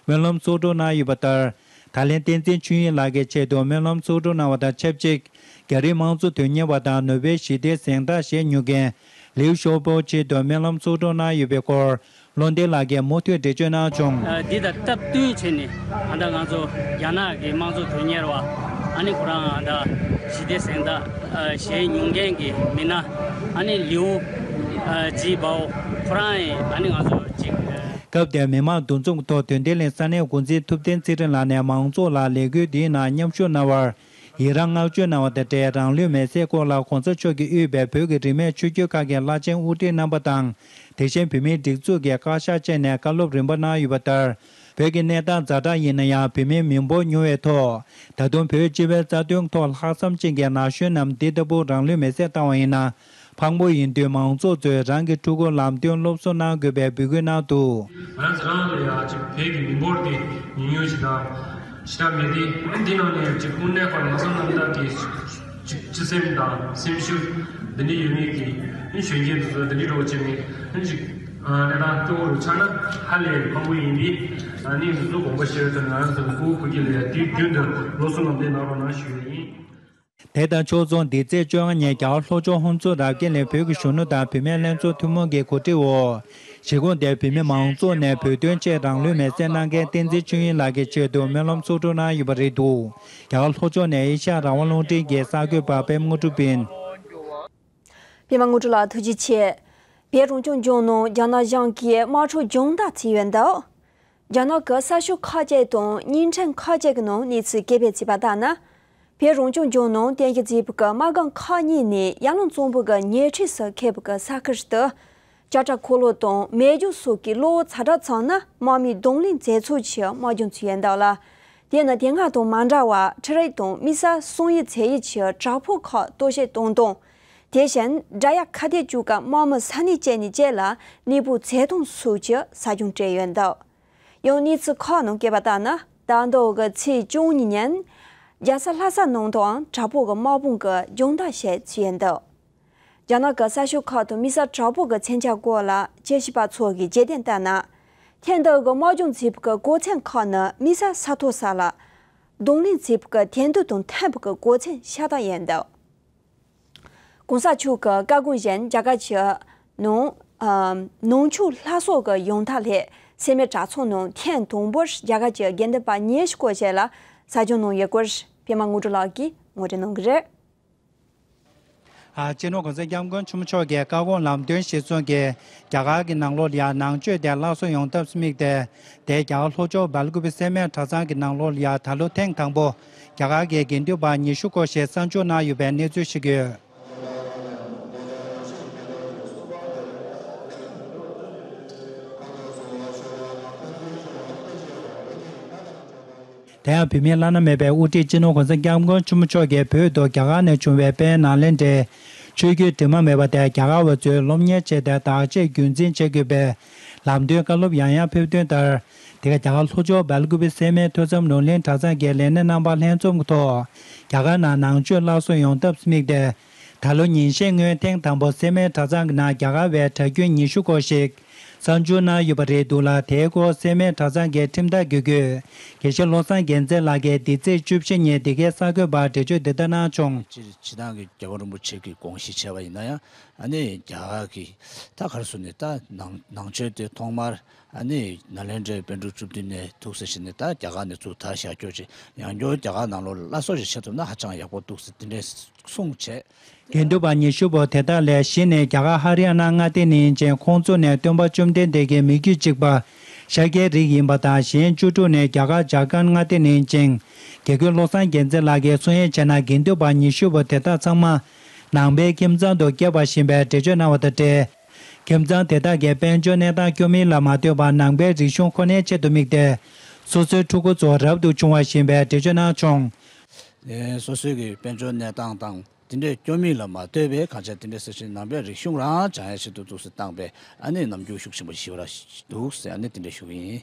སྨོན་ལམ་གསོལ་སྒྲུབ་གནང་ཡོད་པ་ལྟར། ད་ལན་བསྟན་འཛིན་ཆོས་དབྱིངས་ལགས་ཀྱི་ཆེད་དུ་སྨོན་ལམ་གསོལ་སྒྲུབ་གནང་བ་དང་ཆབས་ཅིག་རྒྱ་རིགས་དམངས་གཙོ་དོན་གཉེར་བ་དང་ནོ་བེལ་ཞི་བདེའི་གཟེངས་རྟགས་བཞེས་མྱོང་མཁན་ལིའུ་ཞའོ་པོའི་ཆེད་དུ་སྨོན་ལམ་གསོལ་སྒྲུབ་གནང་ཡོད་པའི་སྐོར། བློ་ལྡན་ལགས་ཀྱིས་མུ་མཐུད་འགྲེལ་བརྗོད་གནང་བྱུང་། ཨ་འདི་དང་སྟབས་བསྟུན་བྱས་ནས་ད་ལྟ་ང་ཚོ་རྒྱ་ནག་གི་དམངས་གཙོ་དོན་གཉེར་བ། ཨ་ནི་ཁོ་རང་ད་ཞི་བདེ་གཟེངས་རྟགས་ཨ་བཞེས་མྱོང་མཁན་གྱི་མི་སྣ། ཨ་ནི་ལིའུ་ཨ་ཇི་པའོ་ཁོ་རང་ཡིན། ཨ་ནི་ང་ཚོ་ཅིག་ཨ། སྐབས་དེར་མི་མང་འདུ་འཛོམས་ཐོག་དོན་ལྡན་གླིང་ས་གནས་འགོ་འཛིན་ཐུབ་བསྟན་ཚེ་རིང་ལགས་ནས་མང་ཚོགས་ལ་ལས་འགུལ་འདིའི་ནང་མཉམ་ཞུགས་གནང་བར་ཡི་རང་བསྔགས་བརྗོད་གནང་བ་དང་འབྲེལ། རང་ལུས་མེར་སྲེག་སྐོར་ལ་གོང་ས་མཆོག་གིས་དབུས་པའི་བོད་ཀྱི་རིས་མེད་ཆོས་བརྒྱུད་ཁག་གི་བླ་ཆེན་དབུ་ཁྲིད་རྣམ་པ་དང་། དེ་བཞིན་བོད་མིའི་སྒྲིག་འཛུགས་ཀྱི་བཀའ་ཤག་བཅས་ནས་བཀའ་སློབ་རིམ་པ་གནང་ཡོད་པ་ལྟར། བོད་ཀྱི་གནས་སྟངས་ཛ་དྲག་ཡིན་ན་ཡང་བོད་མིའི་མི་འབོར་ཉུང་བའི་ཐོག་ད་དུང་བོད་སྤྱི་པའི་རྩ་དོན་ཐོག་ལྷག་བསམ་ཅན་གྱི་ན་གཞོན་རྣམས་འདི་ལྟ་བུ་རང་ལུས་མེར་སྲེག་བཏང་བ་ཡིན་ན། ཕངས་པོ་ཡིན་དུས་མང་ཚོགས་ཚོས་རང་གི་ཕྲུ་གུར་ལམ་སྟོན་སློབ་གསོ་གནང་དགོས་པའི་འབོད་སྐུལ་གནང་འདུག་ང་རང་ཚོ་རང་ལ་ཡང་ཅིག་བོད་ཀྱི་མི་འབོར་འདི་ཉུང་ཉུང་ཞིག་དང་ཞེ་དྲག་མེད་དེ། འདི་ནང་ནས་ཅིག་དངོས་གནས་ཁོ་ལམ་སང་རྣམ་དག་གི་ཅིག་སྤྱི་སེམས་དང་སེམས་ཤུགས་འདི་འདྲ་ཡོད་མེད་ཀྱི་གཞོན་སྐྱེས་འདི་ཚོ་འདི་འདྲ་རོགས་བྱས་ནས་ཅིག་གནས་སྟངས་གཙོ་བོ་རུ་ཆགས་ན་ཧ་ལས་ཕངས་པོ་ཡིན་དེ། ཨ་ནི་འདི་ཚོ་དགོངས་པ་བཞེས་ཡོད་ཙང་ང་རང་ཚོ་གི་ཕྲུ་གུ་ཕྲུག་གུ་ལ་ཡང་དུས་རྒྱུན་དུ་སློབ་གསོ་ལམ་སྟོན་གནང་རོགས་གནང་ཞུ་ཡ་ཡིན། དེ་དང་ཕྱོགས་མཚུངས་འདི་ཚེས་བཅོ་ལྔ་ཉིན་རྒྱ་གར་ལྷོ་ཕྱོགས་ཧོན་སུར་རབ་རྒྱས་གླིང་བོད་ཀྱི་གཞོན་ནུ་དང་བུད་མེད་ལྷན་ཚོགས་ཐུན་མོང་གི་གོ་སྒྲིག་འོག་གཞིས་ཁོངས་དེའི་བོད་མི་མང་ཚོགས་ནས་བོད་དོན་ཆེད་རང་ལུས་མེར་སྲེག་གནང་མཁན་བསྟན་འཛིན་ཆོས་དབྱིངས་ལགས་ཀྱི་ཆེད་དུ་སྨོན་ལམ་གསོལ་སྒྲུབ་གནང་ཡོད་པ་རེད་འདུག་རྒྱ་གར་ལྷོ་ཕྱོགས་ནས་ཨེ་ཤ་ཡ་རང་དབང་རླུང་འཕྲིན་གྱི་གསར་འགོད་པ་པད་མ་དངོས་གྲུབ་ཡིན། པད་མ་དངོས་གྲུབ་ལགས་ཐུགས་རྗེ་ཆེ། བོད་རང་སྐྱོང་ལྗོངས་ནང་རྒྱ་ནག་གཞུང་གིས་དམག་འཁྲུག་སྦྱོང་བརྡར་བྱས་ཡོད་འདུག་རྒྱ་ནག་གི་ས་ཕྱོགས་ཁག་ཅིག་དང་བརྙན་འཕྲིན་ཁག་ཅིག་གི་ནང་གནས་ཚུལ་སྐད་འབོད་བྱས་པ་ལྟར་ན། བོད་རང་སྐྱོང་ལྗོངས་ནང་རྟེན་གཞི་བྱས་པའི་དམག་སྒར་ཁག་གཉིས་ནས་ཡར་ཀླུང་གཙང་པོ་གི་ཉེ་འཁྲིས་སུ་འཁེལ་བའི་ས་ཁུལ་དུ། ཅ་ཁྲ་འཁོར་ལོ་དང་མེ་སྒྱོགས་སོགས་ཀྱི་གློག་འོད་ཚ་དྲོད་ཚང་ན་དམག་མིས་གདོང་ལེན་མཛད་ཚུལ་ཆེད་དམག་སྦྱོང་བྱས་ཡོད་འདུག་ལ། དེ་ནི་དེ་སྔ་དང་མ་འདྲ་བར་འཕྲུལ་རིག་དང་དམིགས་བསལ་གསང་ཡིག་མཛད་ཡིག་ཆེད་དྲག་པོའི་ཁག་གཏོར་བཤིག་གཏོང་སྟངས། དེ་བཞིན་དགྲ་ཡ་ཁ་གཏད་གཅོག་སྐབས་དམག་མི་ས་གནས་བཅད་ནས་བཅད་ལ་གནས་སྤོ་མཛད་སྟངས་སོགས་ཀྱི་ཟབ་སྦྱོང་སྤྲད་ཡོད་འདུག་ཡང་གནས་ཚུལ་ཁག་ནང་བཀོད་པ་ལྟར་ན། ཟླ་འདིའི་ཚེས་བཅུ་གཉིས་ཉིན་རྒྱལ་ས་ལྷ་ས་ནང་དུའང་དྲག་པོ་གི་དམག་དཔུང་གི་སྦྱོང་བརྡར་བྱས་ཚུལ་ཡིན་འདུག་རྒྱ་ནག་གི་ས་ཕྱོགས་ཁག་ཏུ་དམིགས་བསལ་དྲག་པོ་གི་མཚོན་ཆ་སྐོར་ལ་དཔྱད་ཞིབ་པ་ཚོ་གིས་རྒྱུན་ལྡན་ལྟར་ན། ཐེངས་འདིའི་དམག་སྦྱོང་མཛད་པའི་གོ་མཚོན་ཁག་ནི་དམིགས་བསལ་ས་མཐོ་ས་ལ་གདོང་ལེན་མཛད་པའི་དེང་དུས་དང་མཐུན་པའི་གོ་མཚོན་ཤ་སྟག་ཡིན་འདུག་གོང་ས་མཆོག་གི་བཀའ་དགོངས་བཞིན་རྒྱ་གར་གྱི་ནང་ཨ་ནང་ཆོས་ལྷ་གསོལ་གྱི་ཡོང་ཐབས་སླད་སེར་སྨད་གྲྭ་ཚང་ནང་ཐེངས་དང་པོར་རྒྱ་གར་གྱི་དགེ་འདུན་པ་ཉི་ཤུ་སྐོར་ཞིག་ལ་ཟབ་སྦྱོང་གནང་ཡོད་སྐོར་པད་མ་དངོས་གྲུབ་ལགས་ཀྱིས་ངོ་སྤྲོད་གནང་གི་རེད། ཨ། སྤྱི་ནོར་༸གོང་ས་༸སྐྱབས་མགོན་ཆེན་པོ་མཆོག་གི་བཀའ་དགོངས་ལམ་སྟོན་གཞིར་བཟུང་གིས་རྒྱ་གར་གྱི་ནང་ལོགས་ལ་ཡང་ནང་ཆོས་དེ་སླར་གསོ་ཡོང་ཐབས་དམིགས་ཏེ། དེ་རྒྱ་གར་ལྷོ་ཕྱོགས་སྦེལ་ཀུ་པེ་སེར་སྨད་གྲྭ་ཚང་གི་ནང་ལོགས་ལ་ཡང་ད་ལོ་ཐེངས་དང་པོ་རྒྱ་གར་གྱི་དགེ་འདུན་པ་ཉི་ཤུ་སྐོར་ཞིག་གསར་འཇུག་གནང་ཡོད་པའི་གནས་ཚུལ་ཞིག་ཡོད། དེ་ཡང་བོད་མིའི་བླ་ན་མེད་པའི་དབུ་ཁྲིད་སྤྱི་ནོར་༸གོང་ས་༸སྐྱབས་མགོན་ཆེན་པོ་མཆོག་གིས་བོད་དུ་རྒྱ་གར་ནས་བྱུང་བའི་དཔལ་ནཱ་ལེནྡྲའི་ཆོས་བརྒྱུད་དྲི་མ་མེད་པ་དེ་རྒྱ་གར་བ་ཚོས་སློབ་གཉེར་བྱས་ཏེ་བདག་གཅེས་རྒྱུན་འཛིན་བྱེད་དགོས་པའི་ལམ་སྟོན་བཀའ་སློབ་ཡང་ཡང་ཕེབས་དོན་ལྟར། དེ་ག་རྒྱ་གར་ལྷོ་ཕྱོགས་སྦེལ་ཀུ་པེ་སེར་སྨད་ཐོས་བསམ་ནོར་གླིང་གྲྭ་ཚང་གི་ལས་སྣེ་རྣམ་པ་ལྷན་འཛོམས་ཀྱི་ཐོག་རྒྱ་གར་ནང་ནང་ཆོས་སླར་གསོ་ཡོང་ཐབས་དམིགས་ཏེ། ད་ལོ་ཉིན་ཤས་སྔོན་ཐེངས་དང་པོ་སེར་སྨད་གྲྭ་ཚང་གི་ནང་རྒྱ་གར་བའི་གྲྭ་རྒྱུན་ཉི་ཤུ་སྐོར་ཞིག་གསར་འཇུག་གནང་ཡོད་པ་རེད་འདུག་ལ། དེའི་སྐོར་སེར་སྨད་གྲྭ་ཚང་གི་ཁྲིམས་བདག་དགེ་བསྐོས་དགེ་བཤེས་བློ་བཟང་རྒྱལ་མཚན་ལགས་ཀྱིས་འདི་ཚེས་བཅུ་བཞི་ཉིན་འདི་གའི་གསར་འགོད་པར་འགྲེལ་བརྗོད་འདི་ལྟར་གནང་བྱུང་། སྤྱིར་སྤྱིར་བཏང་གི་རྒྱལ་བ་རིན་པོ་ཆེ་གི་དགོངས་གཞི་བྱས་པ་ཡིན་ན་ཡང་། ཨ་ནི་རྒྱ་གར་གྱི་ད་ག་རེ་ཟེར་ནས་ད་ནང་ནང་ཆོས་དེ་ཐོག་མར་ཨ་ནི་ནཱ་ལེནྡྲའི་པཎ་གྲུབ་བཅུ་བདུན་ནས་ཐུགས་སྲས་བྱས་ནས་ད་རྒྱ་གར་ནས་ཚུར་དར་བཞག་རྒྱུ་ཅིག་ཡང་བསྐྱར་རྒྱ་གར་ནང་ལོགས་ལ་སླར་གསོ་ཞིག་བྱེད་ཐུབ་ན་ཧ་ཅང་ཡག་པོ་འདུག་ཟེར་དེ་འདྲས་གསུངས་བྱས། དགེ་འདུན་པ་ཉི་ཤུ་པོ་དེ་དག་ལས་བཞི་ནས་རྒྱ་གར་ཧ་རི་ཡ་ན་མངའ་སྡེ་ནས་ཡིན་ཅིང་། ཁོང་ཚོ་ནས་སྟོན་པ་བཅོམ་ལྡན་འདས་ཀྱི་མི་བརྒྱུད་གཅིག་པ་ཤཱཀྱའི་རིགས་ཡིན་པ་དང་། གཞན་བཅུ་དྲུག་ནས་རྒྱ་གར་ཇར་ཁན་མངའ་སྡེ་ནས་ཡིན་ཅིང་། དགེ་བསྐོས་བློ་བཟང་རྒྱལ་མཚན་ལགས་ཀྱིས་གསུང་ཡས་བྱས་ན། དགེ་འདུན་པ་ཉི་ཤུ་པོ་དེ་དག་ཚང་མ་ནང་པའི་ཁྱིམ་ཚང་དུ་སྐྱེས་པ་ཡིན་པའི་འགྲེལ་བརྗོད་གནང་བ་དང་འབྲེལ། ཁྱིམ་ཚང་དེ་དག་གི་དཔལ་འབྱོར་གནས་སྟངས་སྐྱོ་མིན་ལ་མ་ལྟོས་པར་ནང་པའི་རིག་གཞུང་ཁོ་ནའི་ཆེད་དུ་དམིགས་ཏེ། སོ་སོའི་ཕྲུ་གུ་ཚོ་རབ་ཏུ་བྱུང་བ་ཡིན་པའི་འགྲེལ་བརྗོད་གནང་བྱུང་། ཨེ། སོ་སོའི་གི་དཔལ་འབྱོར་གནས་སྟངས་དང་དེ་འདྲའི་སྐྱོ་མིན་ལ་མ་ལྟོས་པའི་གང་ཆ་དེ་འདྲའི་ས་ཞིང་ནང་པའི་རིག་གཞུང་རང་སྦྱང་ཡ་ཆེད་དུ་འདུག་སེ་བཏང་པས། ཨ་ནི་ནམ་རྒྱུན་ཤུགས་ཆེན་པོ་ཞེ་དྲག་འདུག་ཟེར་ཨ་ནི་དེ་འདྲ་ཞུ་གི་ཡིན།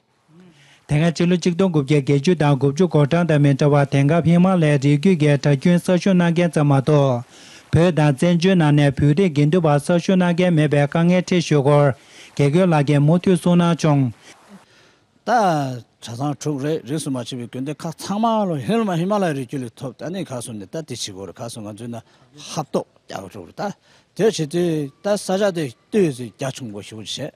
དེ་སྔ་ཕྱི་ལོ་གཅིག་སྟོང་དགུ་བརྒྱ་བརྒྱད་ཅུ་དང་དགུ་བཅུ་གོ་གྲངས་དང་མི་འདྲ་བར་དེང་སྐབས་ཧི་མ་ལ་ཡའི་རི་རྒྱུད་ཀྱི་གྲྭ་རྒྱུན་གསར་ཞུགས་གནང་མཁན་ཙམ་མ་གཏོགས། བོད་དང་བཙན་བྱོལ་ནང་ནས་བོད་རིགས་དགེ་འདུན་པ་གསར་ཞུགས་གནང་མཁན་མེད་པའི་དཀའ་ངལ་འཕྲད་ཞུ་སྐོར་དགེ་བསྐོས་ལགས་ཀྱིས་མུ་མཐུད་གསུངས་གནང་བྱུང་། ད་གྲྭ་ཚང་དྲུག་རེད། རིས་སུ་མ་ཆད་པའི་དགེ་འདུན་ཁག་ཚང་མ་ལོ་ཧི་མ་ཧི་མ་ལ་ཡའི་རི་རྒྱུད་ལ་ཐོབ། ད་ནི་ཁ་སོང་ནས་ད་དེ་བྱེད་དགོས་རེད། ཁ་སོང་ང་ཚོའི་ན་ཧབ་ཏོག་རྒྱག་གི་འགྲོ་རེད། ད་དེ་བྱེད་དུས་ད་ས་ཆ་དེ་ལྟོས་ཚེ་རྒྱ་ཆུང་པོ་ཞེ་པོ་ཅིག་བྱས།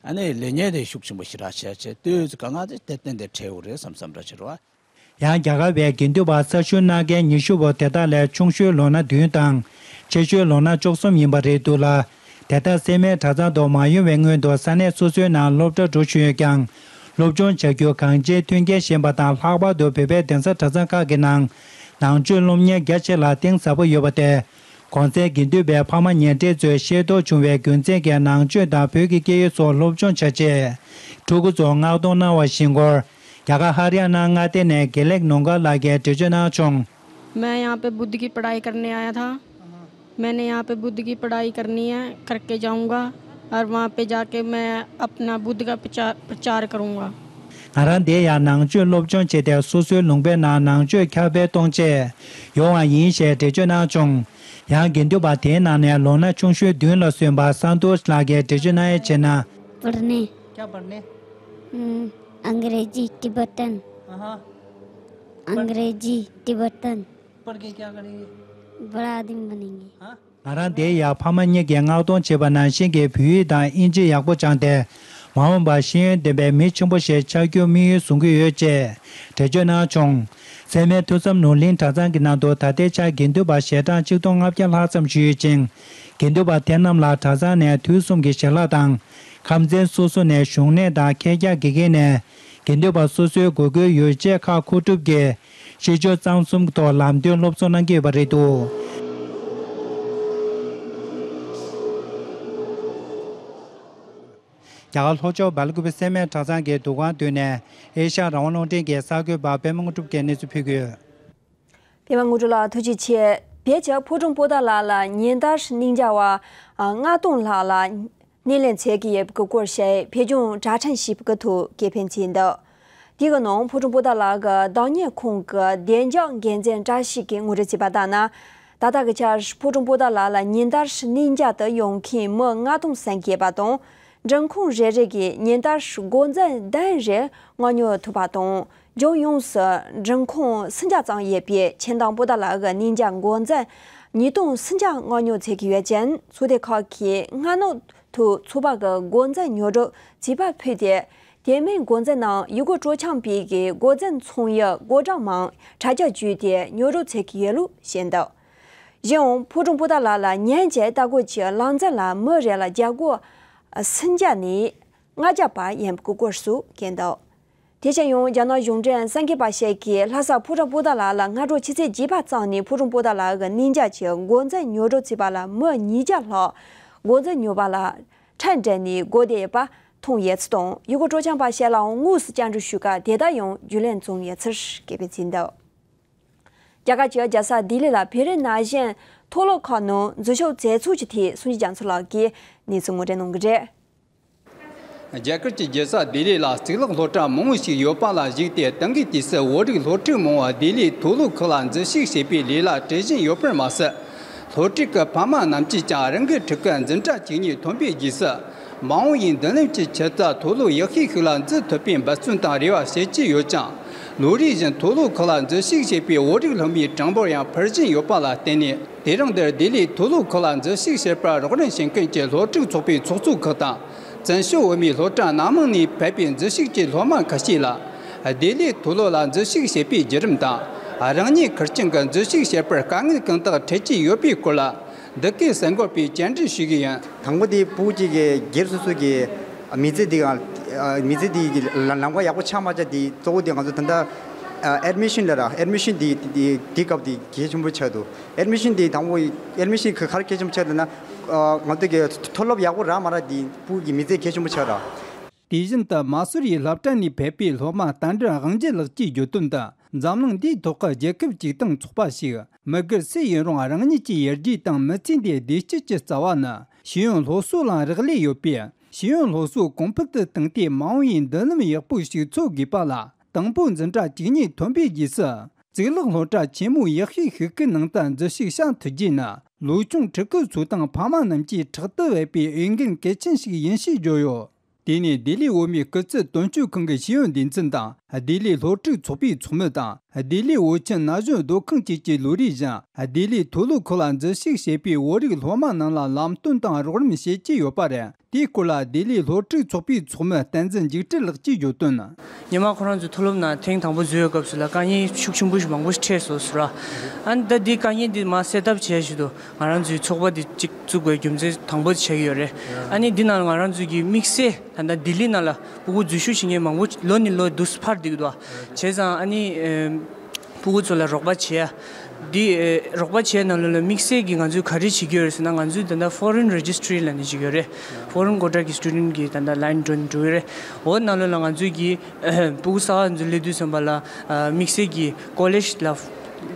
ཨ་ནི་ལས་གཉེར་དེ་ཤུགས་ཆེན་པོ་ཞེ་དྲག་བྱས་བྱས་ལྟོས་ཚེ་དཀའ་ངལ་དེ་ཏན་ཏན་དེ་འཕྲད་འོ་རེད་བསམ་བསམ་འདྲ་བྱེད་རོགས། ཡང་རྒྱ་གར་བའི་དགེ་འདུན་པ་གསར་ཞུགས་གནང་མཁན་ཉི་ཤུ་པོ་དེ་དག་ལས་ཆུང་ཤོས་ལོ་ན་བདུན་དང་། ཆེ་ཤོས་ལོ་ན་བཅུ་གསུམ་ཡིན་པ་རེད་འདུག་ལ། དེ་ལྟར་སེར་སྨད་གྲྭ་ཚང་དུ་མ་ཡོང་བའི་སྔོན་དུ་ས་གནས་སོ་སོའི་ནང་སློབ་གྲྭ་འགྲོ་བཞིན་ཡོད་ཀྱང་། སློབ་སྦྱོང་བྱ་རྒྱུ་གང་ཅིའི་མཐུན་རྐྱེན་ཞན་པ་དང་། ལྷག་པར་དུ་བོད་པའི་གདན་ས་གྲྭ་ཚང་ཁག་གི་ནང་ནང་ཆོས་སློབ་གཉེར་རྒྱ་ཆེ་ལ་གཏིང་ཟབ་པོ་ཡོད་པ་སྟེ། གོང་གསལ་དགེ་འདུན་པའི་ཕ་མ་ཉེ་འབྲེལ་ཚོས་ཤེས་རྟོགས་བྱུང་བའི་རྒྱུ་མཚན་གྱིས་ནང་ཆོས་དང་བོད་ཀྱི་སྐད་ཡིག་སོགས་སློབ་སྦྱོང་བྱ་ཆེད། ཕྲུ་གུ་ཚོར་མངགས་གཏོང་གནང་བ་བཞིན་སྐོར། རྒྱ་གར་ཧ་རི་ཡ་ན་མངའ་སྡེ་ནས་དགེ་ལེགས་ནོར་འགའ་ལགས་ཀྱིས་འགྲེལ་བརྗོད་གནང་བྱུང་། मैं यहाँ पे बुद्ध की पढ़ाई करने आया था। मैंने यहाँ पे बुद्ध की पढ़ाई करनी है, करके जाऊँगा और वहाँ पे जाके मैं अपना बुद्ध का प्रचार, प्रचार करूँगा। ང་རང་འདིར་ཡང་ནང་ཆོས་སློབ་སྦྱོང་བྱས་ཏེ། སོ་སོའི་ལུང་པའི་ནང་ནང་ཆོས་ཁྱབ་སྤེལ་གཏོང་ཆེད་ཡོང་བ་ཡིན་ཞེས་འགྲེལ་བརྗོད་གནང་བྱུང་། ཡང་དགེ་འདུན་པ་དེའི་ནང་ནས་ལོ་ན་ཆུང་ཤོས་བདུན་ལ་སོན་པ་སན་ཏོ་ལགས་ཀྱིས་འགྲེལ་བརྗོད་གནང་ཡས་བྱས་ན། पढ़ने। क्या पढ़ने? हम्म, अंग्रेजी, टिबेटन। हाँ। अंग्रेजी, टिबेटन। पढ़ के क्या करेंगे? बड़ा आदमी बनेंगे। हाँ? ང་རང་འདིར་ཡང་ཕ་མ་གཉིས་ཀྱིས་མངགས་གཏོང་བྱས་པ་ནང་བཞིན་གྱི་བོད་ཡིག་དང་ཨིན་ཇི་ཡག་པོ་སྦྱངས་ཏེ། མ་འོངས་པར་ཤེས་ཡོན་ལྡན་པའི་མི་ཆེན་པོ་ཞིག་ཆགས་རྒྱུའི་དམིགས་ཡུལ་བཟུང་གི་ཡོད་ཅེས་འགྲེལ་བརྗོད་གནང་བྱུང་། སེར་སྨད་ཐོས་བསམ་ནོར་གླིང་གྲྭ་ཚང་གི་ནང་དུ་ད་ལྟའི་ཆར་དགེ་འདུན་པ་ཞལ་གྲངས་ཆིག་སྟོང་ལྔ་བརྒྱ་ལྷག་ཙམ་ཞིག་ཡོད་ཅིང་། དགེ་འདུན་པ་དེ་རྣམས་ལ་གྲྭ་ཚང་ནས་དུས་གསུམ་གྱི་ཞལ་ལག་དང་། ཁམས་ཚན་སོ་སོ་ནས་བཞུགས་གནས་དང་ཁལ་རྒྱག་དགེ་རྒན་ནས་དགེ་འདུན་པ་སོ་སོའི་དགོས་མཁོའི་ཡོ་བྱད་ཁག་མཁོ་སྒྲུབ་ཀྱིས། ཤེས་སྦྱོར་གཙང་གསུམ་གྱི་ཐོག་ལམ་སྟོན་སློབ་གསོ་གནང་གི་ཡོད་པ་རེད་འདུག། རྒྱ་གར་ལྷོ་ཕྱོགས་སྦེལ་ཀུ་པེ་སེར་སྨད་གྲྭ་ཚང་གི་འདུ་ཁང་མདུན་ནས་ཨེ་ཤ་ཡ་རང་དབང་རླུང་འཕྲིན་གྱི་གསར་འགོད་པ་པད་མ་དངོས་གྲུབ་ཀྱིས་གནས་ཚུལ་ཕུལ་གྱི་ཡོད། པད་མ་དངོས་གྲུབ་ལགས་ཐུགས་རྗེ་ཆེ། དེ་བྱས་ཕོ་བྲང་པོ་ཏཱ་ལ་ལ་ཉིན་ལྟར་གནས་མཇལ་བ་ལྔ་སྟོང་ལྷག་ལ་སྣེ་ལེན་མཛད་ཀྱི་ཡོད་པའི་སྐོར་བཤད། བོད་ལྗོངས་དྲ་ཁྲིད་ཞིབ་ཀྱི་ཐོག་སྐད་ཕེབས་མཛད་འདུག་དེ་གི་ནང་ཕོ་བྲང་པོ་ཏཱ་ལ་གི་བདག་གཉེར་ཁང་གི་བདེ་འཇགས་འགན་འཛིན་བཀྲ་ཤིས་ཀྱིས་ངོ་སྤྲོད་བྱས་པ་ལྟར་ན། ད་ལྟ་གི་ཆར་ཕོ་བྲང་པོ་ཏཱ་ལ་ལ་ཉིན་ལྟར་གནས་མཇལ་དུ་ཡོང་མཁན་མི་ལྔ་སྟོང་སུམ་བརྒྱ་བརྒལ་བ་དང་། མགྲོན་ཁང་རེ་རེ་གིས་ཉིན་ལྟར་སྒོ་འཛིན་གདན་རེ་མངགས་ཉོ་ཐུབ་པ་དང་། ལྗོངས་ཡོངས་སུ་མགྲོན་ཁང་སུམ་བརྒྱ་ཙམ་ཡོད་པའི་ཆེས་མཐོང་པོ་ཏཱ་ལ་གི་གནས་མཇལ་སྒོ་འཛིན་ཉིས་སྟོང་སུམ་བརྒྱ་མངགས་ཉོ་མཛད་ཀྱི་ཡོད་ཅིང་། ཚོགས་སྡེ་ཁག་གིས་སྔ་ནོར་དུ་ཚོགས་པ་གི་སྒོ་འཛིན་ཉོ་སྒྲུབ་བྱེད་པ་ཕུད་དེ། དེ་མིན་སྒོ་འཛིན་ནང་ཡུལ་སྐོར་སྤྲོ་འཆམ་པའི་གི་སྒོ་འཛིན་ཚོང་ཡུལ་སྒོ་འགྲམ་མང་དྲ་རྒྱ་བརྒྱུད་དེ་ཉོ་སྒྲུབ་མཛད་ཀྱི་ཡོད་ལུགས་བཤད་འདུག་གཞན་ཡང་ཕོ་བྲང་པོ་ཏཱ་ལ་ལ་ཉིན་གཅིག་ལྟ་སྐོར་གྱི་ལམ་འཛིན་ལ་མི་རེ་ལ་རྒྱ་སྒོར་སུམ་བརྒྱ་ནས་ལྔ་བརྒྱ་བར་ཡིན་པའི་སྐོར་སོགས་བཀོད་འདུག་དེ་བཞིན་ཡང་རྒྱ་ནག་གཞུང་འབྲེལ་གསར་འགོད་པ་ཞིག་གིས་ལྷ་ས་ཕོ་བྲང་པོ་ཏཱ་ལ་ལ་སྔ་དྲོ་ཆུ་ཚོད་བརྒྱད་པ་ཙམ་ནས་ཕོ་བྲང་པོ་ཏཱ་ལ་གི་གནས་མཇལ་གྱི་སྒོ་འཛིན་ཉོ་སྒྲུབ་བྱས་པ་ལ་མི་ཉིས་བརྒྱ་ལྷག་སྒོ་འཛིན་ཉོ་བ་ལ་ཁྲལ་འབྲེལ་ནས་སྒོ་བསྡད་ཡོད་པ་མཐོང་ཡོད་ཚུལ་དང་། ཡུལ་སྐོར་སྤྲོ་འཆམ་པ་ཞིག་ལའང་དངོས་སུ་བཅར་འདྲི་ཞུས་སྐབས་དེ་ལྟར་ཡང་རྒྱུས་ལོན་བྱུང་ཡོད་ཚུལ་སྐད་ཕེབས་མཛད་འདུག་རྒྱ་གར་གྱི་རྒྱལ་ས་ལྡི་ལི་ལ་བོད་རིགས་ན་གཞོན་མཐོ་སློབ་ཁག་ནང་འཛུལ་ཞུགས་མཛད་ཚུལ་གྱི་ཐད་སངས་རྒྱས་རྒྱ་མཚོ་ལགས་ཀྱིས་གནས་ཚུལ་ངོ་སྤྲོད་གནང་གི་རེད། རྒྱ་གར་གྱི་རྒྱལ་ས་ལྡི་ལི་ལ་གཙུག་ལག་སློབ་གྲྭ་མང་བོ་ཞིག་ཡོད་པ་ལ་གཞིགས་ཏེ། དེང་གི་དུས་སུ་བོད་རིགས་སློབ་ཕྲུག་མང་བ་ལྡི་ལིའི་མཐོ་སློབ་ཁག་ལ་འཛུལ་ཞུགས་བྱེད་པའི་ལས་གླ་སྤྲད་བཞིན་ཡོད་པར་མ་ཟད། སློབ་ཕྲུག་གི་ཕ་མ་རྣམས་ཀྱིས་ཀྱང་རང་གི་ཕྲུ་གུ་འཛིན་གྲྭ་བཅུ་གཉིས་ཐོན་པའི་རྗེས་སུ། མ་འོངས་ཡིན་མདུན་ལམ་གྱི་ཆེད་དུ་མཐོ་སློབ་ཡག་ཤོས་ཤིག་ལ་འཛུལ་ཐུབ་པའི་འབད་བརྩོན་དང་རེ་བ་བྱེད་ཀྱི་ཡོད་ཅིང་། ལོ་རེ་བཞིན་མཐོ་སློབ་ཁག་ལ་འཛུལ་ཞུགས་བྱེད་པའི་བོད་རིགས་སློབ་མའི་གྲངས་འབོར་ཡང་འཕར་བཞིན་ཡོད་པ་ལ་བརྟེན་ནས། དེ་རིང་འདིར་ལྡི་ལིའི་མཐོ་སློབ་ཁག་ལ་འཛུལ་ཞུགས་བྱེད་པར་རོགས་རམ་བྱེད་མཁན་གྱི་སློབ་ཕྲུག་ཚོགས་པའི་ཚོགས་གཙོ་ཁག་དང་། བཙན་བྱོལ་བོད་མིའི་སློབ་གྲྭ་སྣ་མང་ནས་ཕེབས་པའི་འཛུལ་ཞུགས་ཀྱི་སློབ་མ་ཁ་ཤས་ལ། ལྡི་ལིའི་མཐོ་སློབ་ལ་འཛུལ་ཞུགས་བྱེད་པའི་བརྒྱུད་རིམ་དང་། རང་ཉིད་ཁེར་རྐྱང་གིས་འཛུལ་ཞུགས་བྱེད་པར་དཀའ་ངལ་གང་དག་འཕྲད་ཀྱི་ཡོད་པའི་སྐོར་ལ། འདི་གའི་གསར་འགོད་པས་བཅར་འདྲི་ཞུས་ཀྱི་ཡིན། དང་པོ་དེ་ཕྲུ་གུ་གཅིག་གི་སྒེར་སོ་སོ་གི་མི་ཚེ་འདི་ཡང་མི་ཚེ་འདི་གི་ལམ་ཁ་ཡག་པོ་ཆགས་མ་ཆགས་དེ་གཙོ་བོ་དེ་ང་ཚོ་ད་ལྟ་ཨེ་ཌི་མི་ཤན་ལ་ར་ཨེ་ཌི་མི་ཤན་དེ་དེ་དེ་སྐབས་དེ་གལ་ཆེན་པོ་ཆགས་འདུག་ཨེ་ཌི་མི་ཤན་དེ་དང་པོ་ཨེ་ཌི་མི་ཤན་ག་རེ་གལ་ཆེན་པོ་ཆགས་འདུག་ན། ང་ཚོ་གི་མཐོ་སློབ་ཡག་པོ་རག་མ་རག་དེ་ཕྲུ་གུ་གི་མི་ཚེ་གལ་ཆེན་པོ་ཆགས་ར། དེ་བཞིན་དུ་མ་སུར་ཡི་སློབ་གྲྭ་ནས་ཕེབས་པའི་སློབ་མ་རྟ་མགྲིན་དབང་རྒྱལ་ལགས་ཀྱིས་བརྗོད་དོན་དུ། འཛམ་གླིང་འདིའི་ཐོག་གི་རྒྱལ་ཁབ་ཅིག་དང་ཚོགས་པ་ཞིག་མི་སྒེར་སུ་ཡིན་རུང་རང་ཉིད་ཀྱི་ཡར་རྒྱས་དང་མི་ཚེ་འདིའི་བདེ་སྐྱིད་ཀྱི་རྩ་བ་ནི་ཤེས་ཡོན་སློབ་གསོ་ལ་རག་ལས་ཡོད་པས། ཤེས་ཡོན་སློབ་གསོ་གོང་འཕེལ་དུ་བཏང་སྟེ་མ་འོངས་ཡིན་མདུན་ལམ་ཡག་པོ་ཞིག་འཚོལ་དགོས་པ་ལ། དང་པོ་འཛིན་གྲྭ་བཅུ་གཉིས་ཐོན་པའི་རྗེས་སུ། གཙུག་ལག་སློབ་གྲྭ་ཆེན་མོ་ཡག་ཤོས་ཤིག་གི་ནང་དུ་འཛུལ་ཞུགས་བྱ་ཐུབ་རྒྱུ་ནི། ལོ་ཆུང་ཕྲུ་གུ་ཚོ་དང་ཕ་མ་རྣམས་ཀྱིས་ཕྲག་ཏུ་འབེབས་པའི་འོས་འགན་གལ་ཆེན་ཞིག་ཡིན་ཞེས་བརྗོད་ཡོད། དེ་ནས་ལྡི་ལིའི་བོད་མིའི་སྐུ་ཚབ་དོན་གཅོད་ཁང་གི་ཤེས་ཡོན་སྡེ་ཚན་དང་། ལྡི་ལིའི་སློབ་ཕྲུག་ཚོགས་པའི་ཚོགས་མི་དང་། ལྡི་ལིའི་བོད་ཁྱིམ་ན་གཞོན་སྡོད་ཁང་བཅས་ཀྱིས་ལོ་རེ་བཞིན་ལྡི་ལིའི་མཐོ་སློབ་ཁག་ལ་འཛུལ་ཞུགས་བྱེད་པའི་བོད་རིགས་སློབ་མ་རྣམས་ལ་ལམ་སྟོན་དང་རོགས་རམ་བྱེད་ཀྱི་ཡོད་པ་རེད། དེའི་སྐོར་ལ་ལྡི་ལིའི་སློབ་ཕྲུག་ཚོགས་པའི་ཚོགས་མི་བསྟན་འཛིན་འཇིགས་བྲལ་ལགས་ཀྱིས་བརྗོད་དོན། སྔོན་མ་ཁོ་རང་ཚོའི་མཐོ་སློབ་ནང་ཐེངས་དང་པོ་འཛུལ་བའི་སྐབས་སུ་ལ་དཀའ་ངལ་ཤུགས་ཆེན་པོ་ཞིག་མང་པོ་ཞིག་འཕྲད་སོང་ཟེར་ར། ཨ་ནི་ད་འདི་དཀའ་ངལ་འདི་མར་སེལ་ཐབས་བྱས་བཞིན་དུ་ང་རང་ཚོའི་ཚོགས་པ་འདི་གཅིག་བཙུགས་དགོས་རྒྱུ་མཚན་དང་པོ་ཆགས་ཀྱི་ཡོད་རེད། ཨ་ནི་འདི་ནང་ལ་ང་རང་ཚོའི་གི་དམིགས་བསལ་ད་ལྟ་ལྡི་ལི་ནང་ལ་ཕྲུ་གུ་འཛུལ་ཞུགས་བྱེད་མཁན་མང་པོ་ལོ་ནས་ལོ་འདུག་སེ་འཕར་བསྡད་ཀྱི་འདུག་བྱས་ཙང་ཨ་ནི་ཨེམ། ཕྲུ་གུ་ཚོ་ལ་རོགས་པ་བྱེད་ཡ། འདི་ཨེ་རོགས་པ་བྱེད་ཡ་ནང་ལོགས་ལ་དམིགས་བསལ་གྱི་ང་ཚོས་ག་རེ་བྱེད་ཀྱི་ཡོད་རེད་ཟེར་ན། ང་ཚོས་ད་ལྟ་ཕོ་རེན་རེ་ཇི་སི་ཊི་རི་ལབ་ནས་བྱེད་ཀྱི་ཡོད་རེད། ཕོ་རེན་ཀོ་ཊ་གི་སི་ཊུ་ཌེན་ཊི་གི་ད་ལྟ་ལའིན་འགྲོ་འགྲོ་གི་རེད། འོ་ནང་ལོགས་ལ་ང་ཚོས་ཀྱི་ཕྲུ་གུ་གསར་པ་ཚོ་སླེབས་དུས་ཙམ་པ་ལ་ཨ་དམིགས་བསལ་གྱི་ཀོ་ལེཇ་ལ་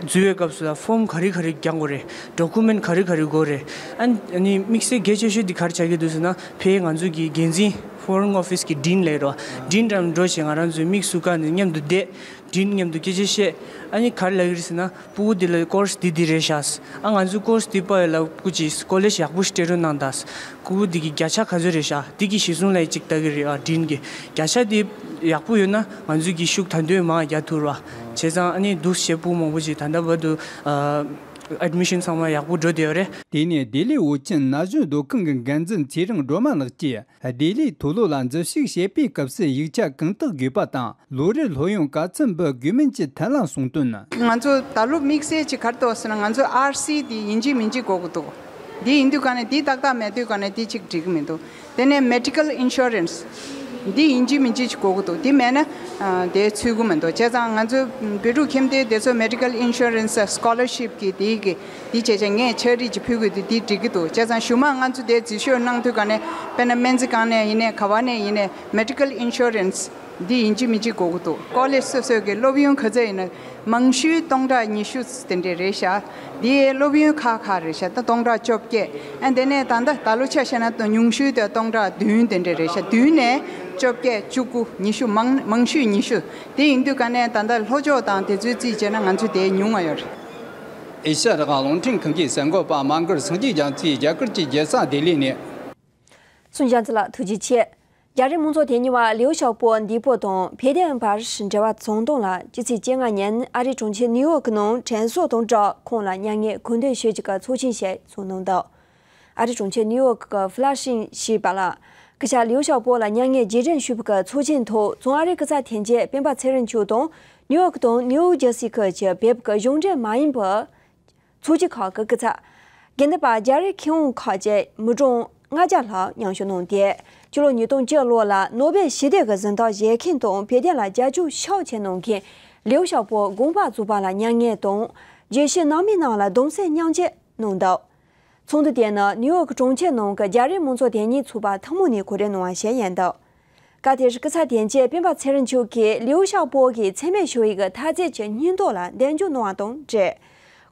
འཛུལ་བའི་སྐབས་སུ་ལ་ཕོམ་ག་རེ་ག་རེ་རྒྱག་དགོས་རེད། ཌོ་ཀུ་མེན་ཊི་ག་རེ་ག་རེ་དགོས་རེད། ཨ་ནི་དམིགས་བསལ་གལ་ཆེ་ཤོས་འདི་ག་རེ་ཆགས་ཀྱི་འདུག་ཟེར་ན། ཕའི་ང་ཚོས་ཀྱི་འགན་འཛིན་ཕོ་རེན་ཨོ་ཕི་སི་གི་ཌིན་ལབ་ཀྱི་རེད་བ། ཌིན་འདྲ་འགྲོ་བྱས་ང་རང་ཚོའི་དམིགས་སུ་བཀར་ནས་མཉམ་དུ་བསྡད། ཌིན་མཉམ་དུ་སྐད་ཆ་བཤད། ཨ་ནི་ག་རེ་ལབ་ཀྱི་རེད་ཟེར་ན། ཕྲུ་གུ་འདི་ལ་ཀོར་སི་འདི་འདི་རེད་ཤག་ཨ་ང་ཚོའི་ཀོར་སི་འདི་པ་ཡོད་ལ་སྐུ་མཁྱེན་ཀོ་ལེཇ་ཡག་པོ་ཞིག་སྤྲད་རོགས་གནང་དང་། ཕྲུ་གུ་འདི་གི་བརྒྱ་ཆ་ག་ཚོད་རེད་ཤག་འདི་གི་གཞི་བཟུང་ལ་ཡི་གཅིག་ལྟ་གི་རེད་ཨ། ཌིན་གི་བརྒྱ་ཆ་འདི་ཡག་པོ་ཡོད་ན་ང་ཚོའི་གི་ཤུགས་ད་དུང་མང་རྒྱག་ཐུབ་ར། བྱས་ཙང་ཨ་ནི་འདུག་སེ་ཕྲུ་གུ་མང་པོ་ཅིག་ད་ལྟ་བར་དུ་ཨ་ཨེ་ཌི་མི་ཤན་ཚང་མ་ཡག་པོ་འགྲོ་བསྡད་ཡོད་རེད། དེ་ནས་ལྡི་ལིའི་བོད་ཁྱིམ་ན་གཞོན་སྡོད་ཁང་གི་འགན་འཛིན་ཚེ་རིང་སྒྲོལ་མ་ལགས་ཀྱིས། ལྡི་ལིའི་མཐོ་སློབ་ལ་འཛུལ་ཞུགས་བྱེད་པའི་སྐབས་སུ་ཡིག་ཆ་གང་དག་དགོས་པ་དང་། ལོ་རེར་སློབ་ཡོན་ག་ཚོད་འབུལ་དགོས་མིན་གྱི་ཐད་ལ་གསུངས་དོན། ང་ཚོ་ད་ལོ་དམིགས་བསལ་གྱི་ག་རེ་འདུག་ཟེར་ན། ང་ཚོ་ཨར་སི་དེ་ཡིན་གཅིག་མིན་གཅིག་དགོས་ཀྱི་འདུག་འདི་ཡིན་དུས་ག་ནས་འདི་ཏག་ཏག་མེད་དུས་ག་ནས་འདི་གཅིག་འགྲིག་གི་མི་འདུག་དེ་ནས་མེ་ཌི་ཀལ་ཨིན་ཤོ་རན་སི་ འདི་ཡིན་གཅིག་མིན་གཅིག་ཅིག་དགོས་ཀྱི་འདུག་འདི་མེད་ན་ཨ་དེ་ཚུད་ཀྱི་མི་འདུག་བྱས་ཙང་ང་ཚོ་བོད་ཕྲུག་ཁྱིམ་སྡེ་དེ་ཚོ་Medical Insurance Scholarship གི་དེའི་གི་འདི་བྱས་ཙང་ངས་ཕྱག་བྲིས་ཅིག་ཕུལ་དགོས་འདུག་འདི་འགྲིག་གི་འདུག་བྱས་ཙང་གཞུག་མ་ང་ཚོ་དེ་འཛུལ་ཞུགས་གནང་དུས་ག་ནས་དཔེར་ན་སྨན་རྩིས་ཁང་ནས་ཡིན་ནའི་ག་བ་ནས་ཡིན་ནའི་Medical Insurance འདི་ཡིན་གཅིག་མིན་གཅིག་དགོས་ཀྱི་འདུག་ཀོ་ལེཇ་སོ་སོའི་གི་སློབ་ཡོན་ག་ཚད་ཡིན་ན་མང་ཤོས་སྟོང་ཕྲག་ཉི་ཤུ་དེ་འདྲས་རེད་ཤག་འདི་སློབ་ཡོན་ཁག་ཁག་རེད་ཤག་ད་སྟོང་ཕྲག་བཅོ་བརྒྱད། ཨ་དེ་ནས་ད་ལྟ་ད་ལོ་ཆ་བཞག་ན་ད་ཉུང་ཤོས་དེ་སྟོང་ཕྲག་བདུན་དེ་འདྲས་རེད་ཤག་བདུན་ནས་བཅོ་བརྒྱད་བཅུ་དགུ་ཉི་ཤུ་མང་མང་ཤོས་ཉི་ཤུ། དེ་ཡིན་དུས་ག་ནས་ད་ལྟ་ལྷོ་ཕྱོགས་དང་དེ་ཚོའི་རྩིས་བྱས་ན་ང་ཚོ་དེ་ཉུང་ང་ཡོད་རེད། ཨེ་ཤ་ཡ་རང་དབང་རླུང་འཕྲིན་ཁང་གི་གསར་འགོད་པ་དམངས་སྒར་སངས་རྒྱས་རྒྱ་མཚོས་རྒྱ་གར་གྱི་རྒྱལ་ས་ལྡི་ལི་ནས། 孙江子了，突击切。རྒྱ་རིགས་དམངས་གཙོ་དོན་གཉེར་བ་ལིའུ་ཞའོ་པོ་འདས་པོ་དང་བོད་དོན་བར་འབྲེལ་བ་བཙོང་གཏོང་ལ་སྤྱི་ཚེས་བཅོ་ལྔ་ཉིན་ཨ་རིའི་གྲོང་ཁྱེར་ནིའུ་ཡོག་གི་ནང་དྲན་གསོ་དང་སྦྲགས་ཁོང་ལ་མྱ་ངན་གུས་འདུད་ཞུ་རྒྱུ་གི་ཚོགས་ཆེན་ཞིག་ཚོགས་གནང་འདུག་ཨ་རིའི་གྲོང་ཁྱེར་ནིའུ་ཡོག་གི་ཕ་ལ་ཤིང་ཞེས་པ་ལ། སྐུ་ཞབས་ལིའུ་ཞའོ་པོ་ལ་མྱ་ངན་རྗེས་དྲན་ཞུ་བའི་གི་ཚོགས་ཆེན་ཐོག་བཙོང་ཨ་རིའི་སྐུ་ཚབ་དོན་གཅོད་སྤེན་པ་ཚེ་རིང་མཆོག་དང་ནིའུ་ཡོག་དང་ནིའུ་ཇར་སི་ཁུལ་གྱི་བོད་ཀྱི་གཞུང་འབྲེལ་མ་ཡིན་པའི་ཚོགས་སྐྱིད་ཁག་གི་སྐུ་ཚབ། དགེ་འདུན་པ་རྒྱ་རིགས་མཁས་དབང་ཁག་བཅས་མི་གྲངས་ལྔ་བརྒྱ་ལྷག་མཉམ་ཞུགས་གནང་སྟེ། ཕྱི་ལོ་ཉིས་སྟོང་བཅུ་ལོ་ལ་ནོ་བེལ་ཞི་བདེ་གི་གཟེངས་རྟགས་བཞེས་མཁན་དང་བོད་དོན་ལ་རྒྱབ་སྐྱོར་ཤུགས་ཆེ་གནང་མཁན་ལིའུ་ཞའོ་པོ་དགོངས་པ་རྫོགས་པ་ལ་མྱ་ངན་དང་། བརྗོད་གཞི་ནང་མི་རྣམས་ལ་གདུང་སེམས་མཉམ་སྐྱེད་གནང་འདུག་ཚོགས་འདུ་དེ་ནི་ནིའུ་ཡོག་གྲོང་ཁྱེར་ནང་གི་རྒྱ་རིགས་དམངས་གཙོ་དོན་གཉེར་ཚོགས་པ་ཐུན་མོང་ནས་གོ་སྒྲིག་གནང་བ་ཞིག་ཡིན་འདུག་སྐབས་དེར་སྐུ་ཚབ་དོན་གཅོད་སྤེན་པ་ཚེ་རིང་མཆོག་གིས་ལིའུ་ཞའོ་པོ་གིས་འཚེ་མེད་ཞི་བའི་གི་འཐབ་རྩོད་ཀྱི་སྙིང་སྟོབས་ལ་གདེང་འཇོག་གནང་བ་དང་འབྲེལ།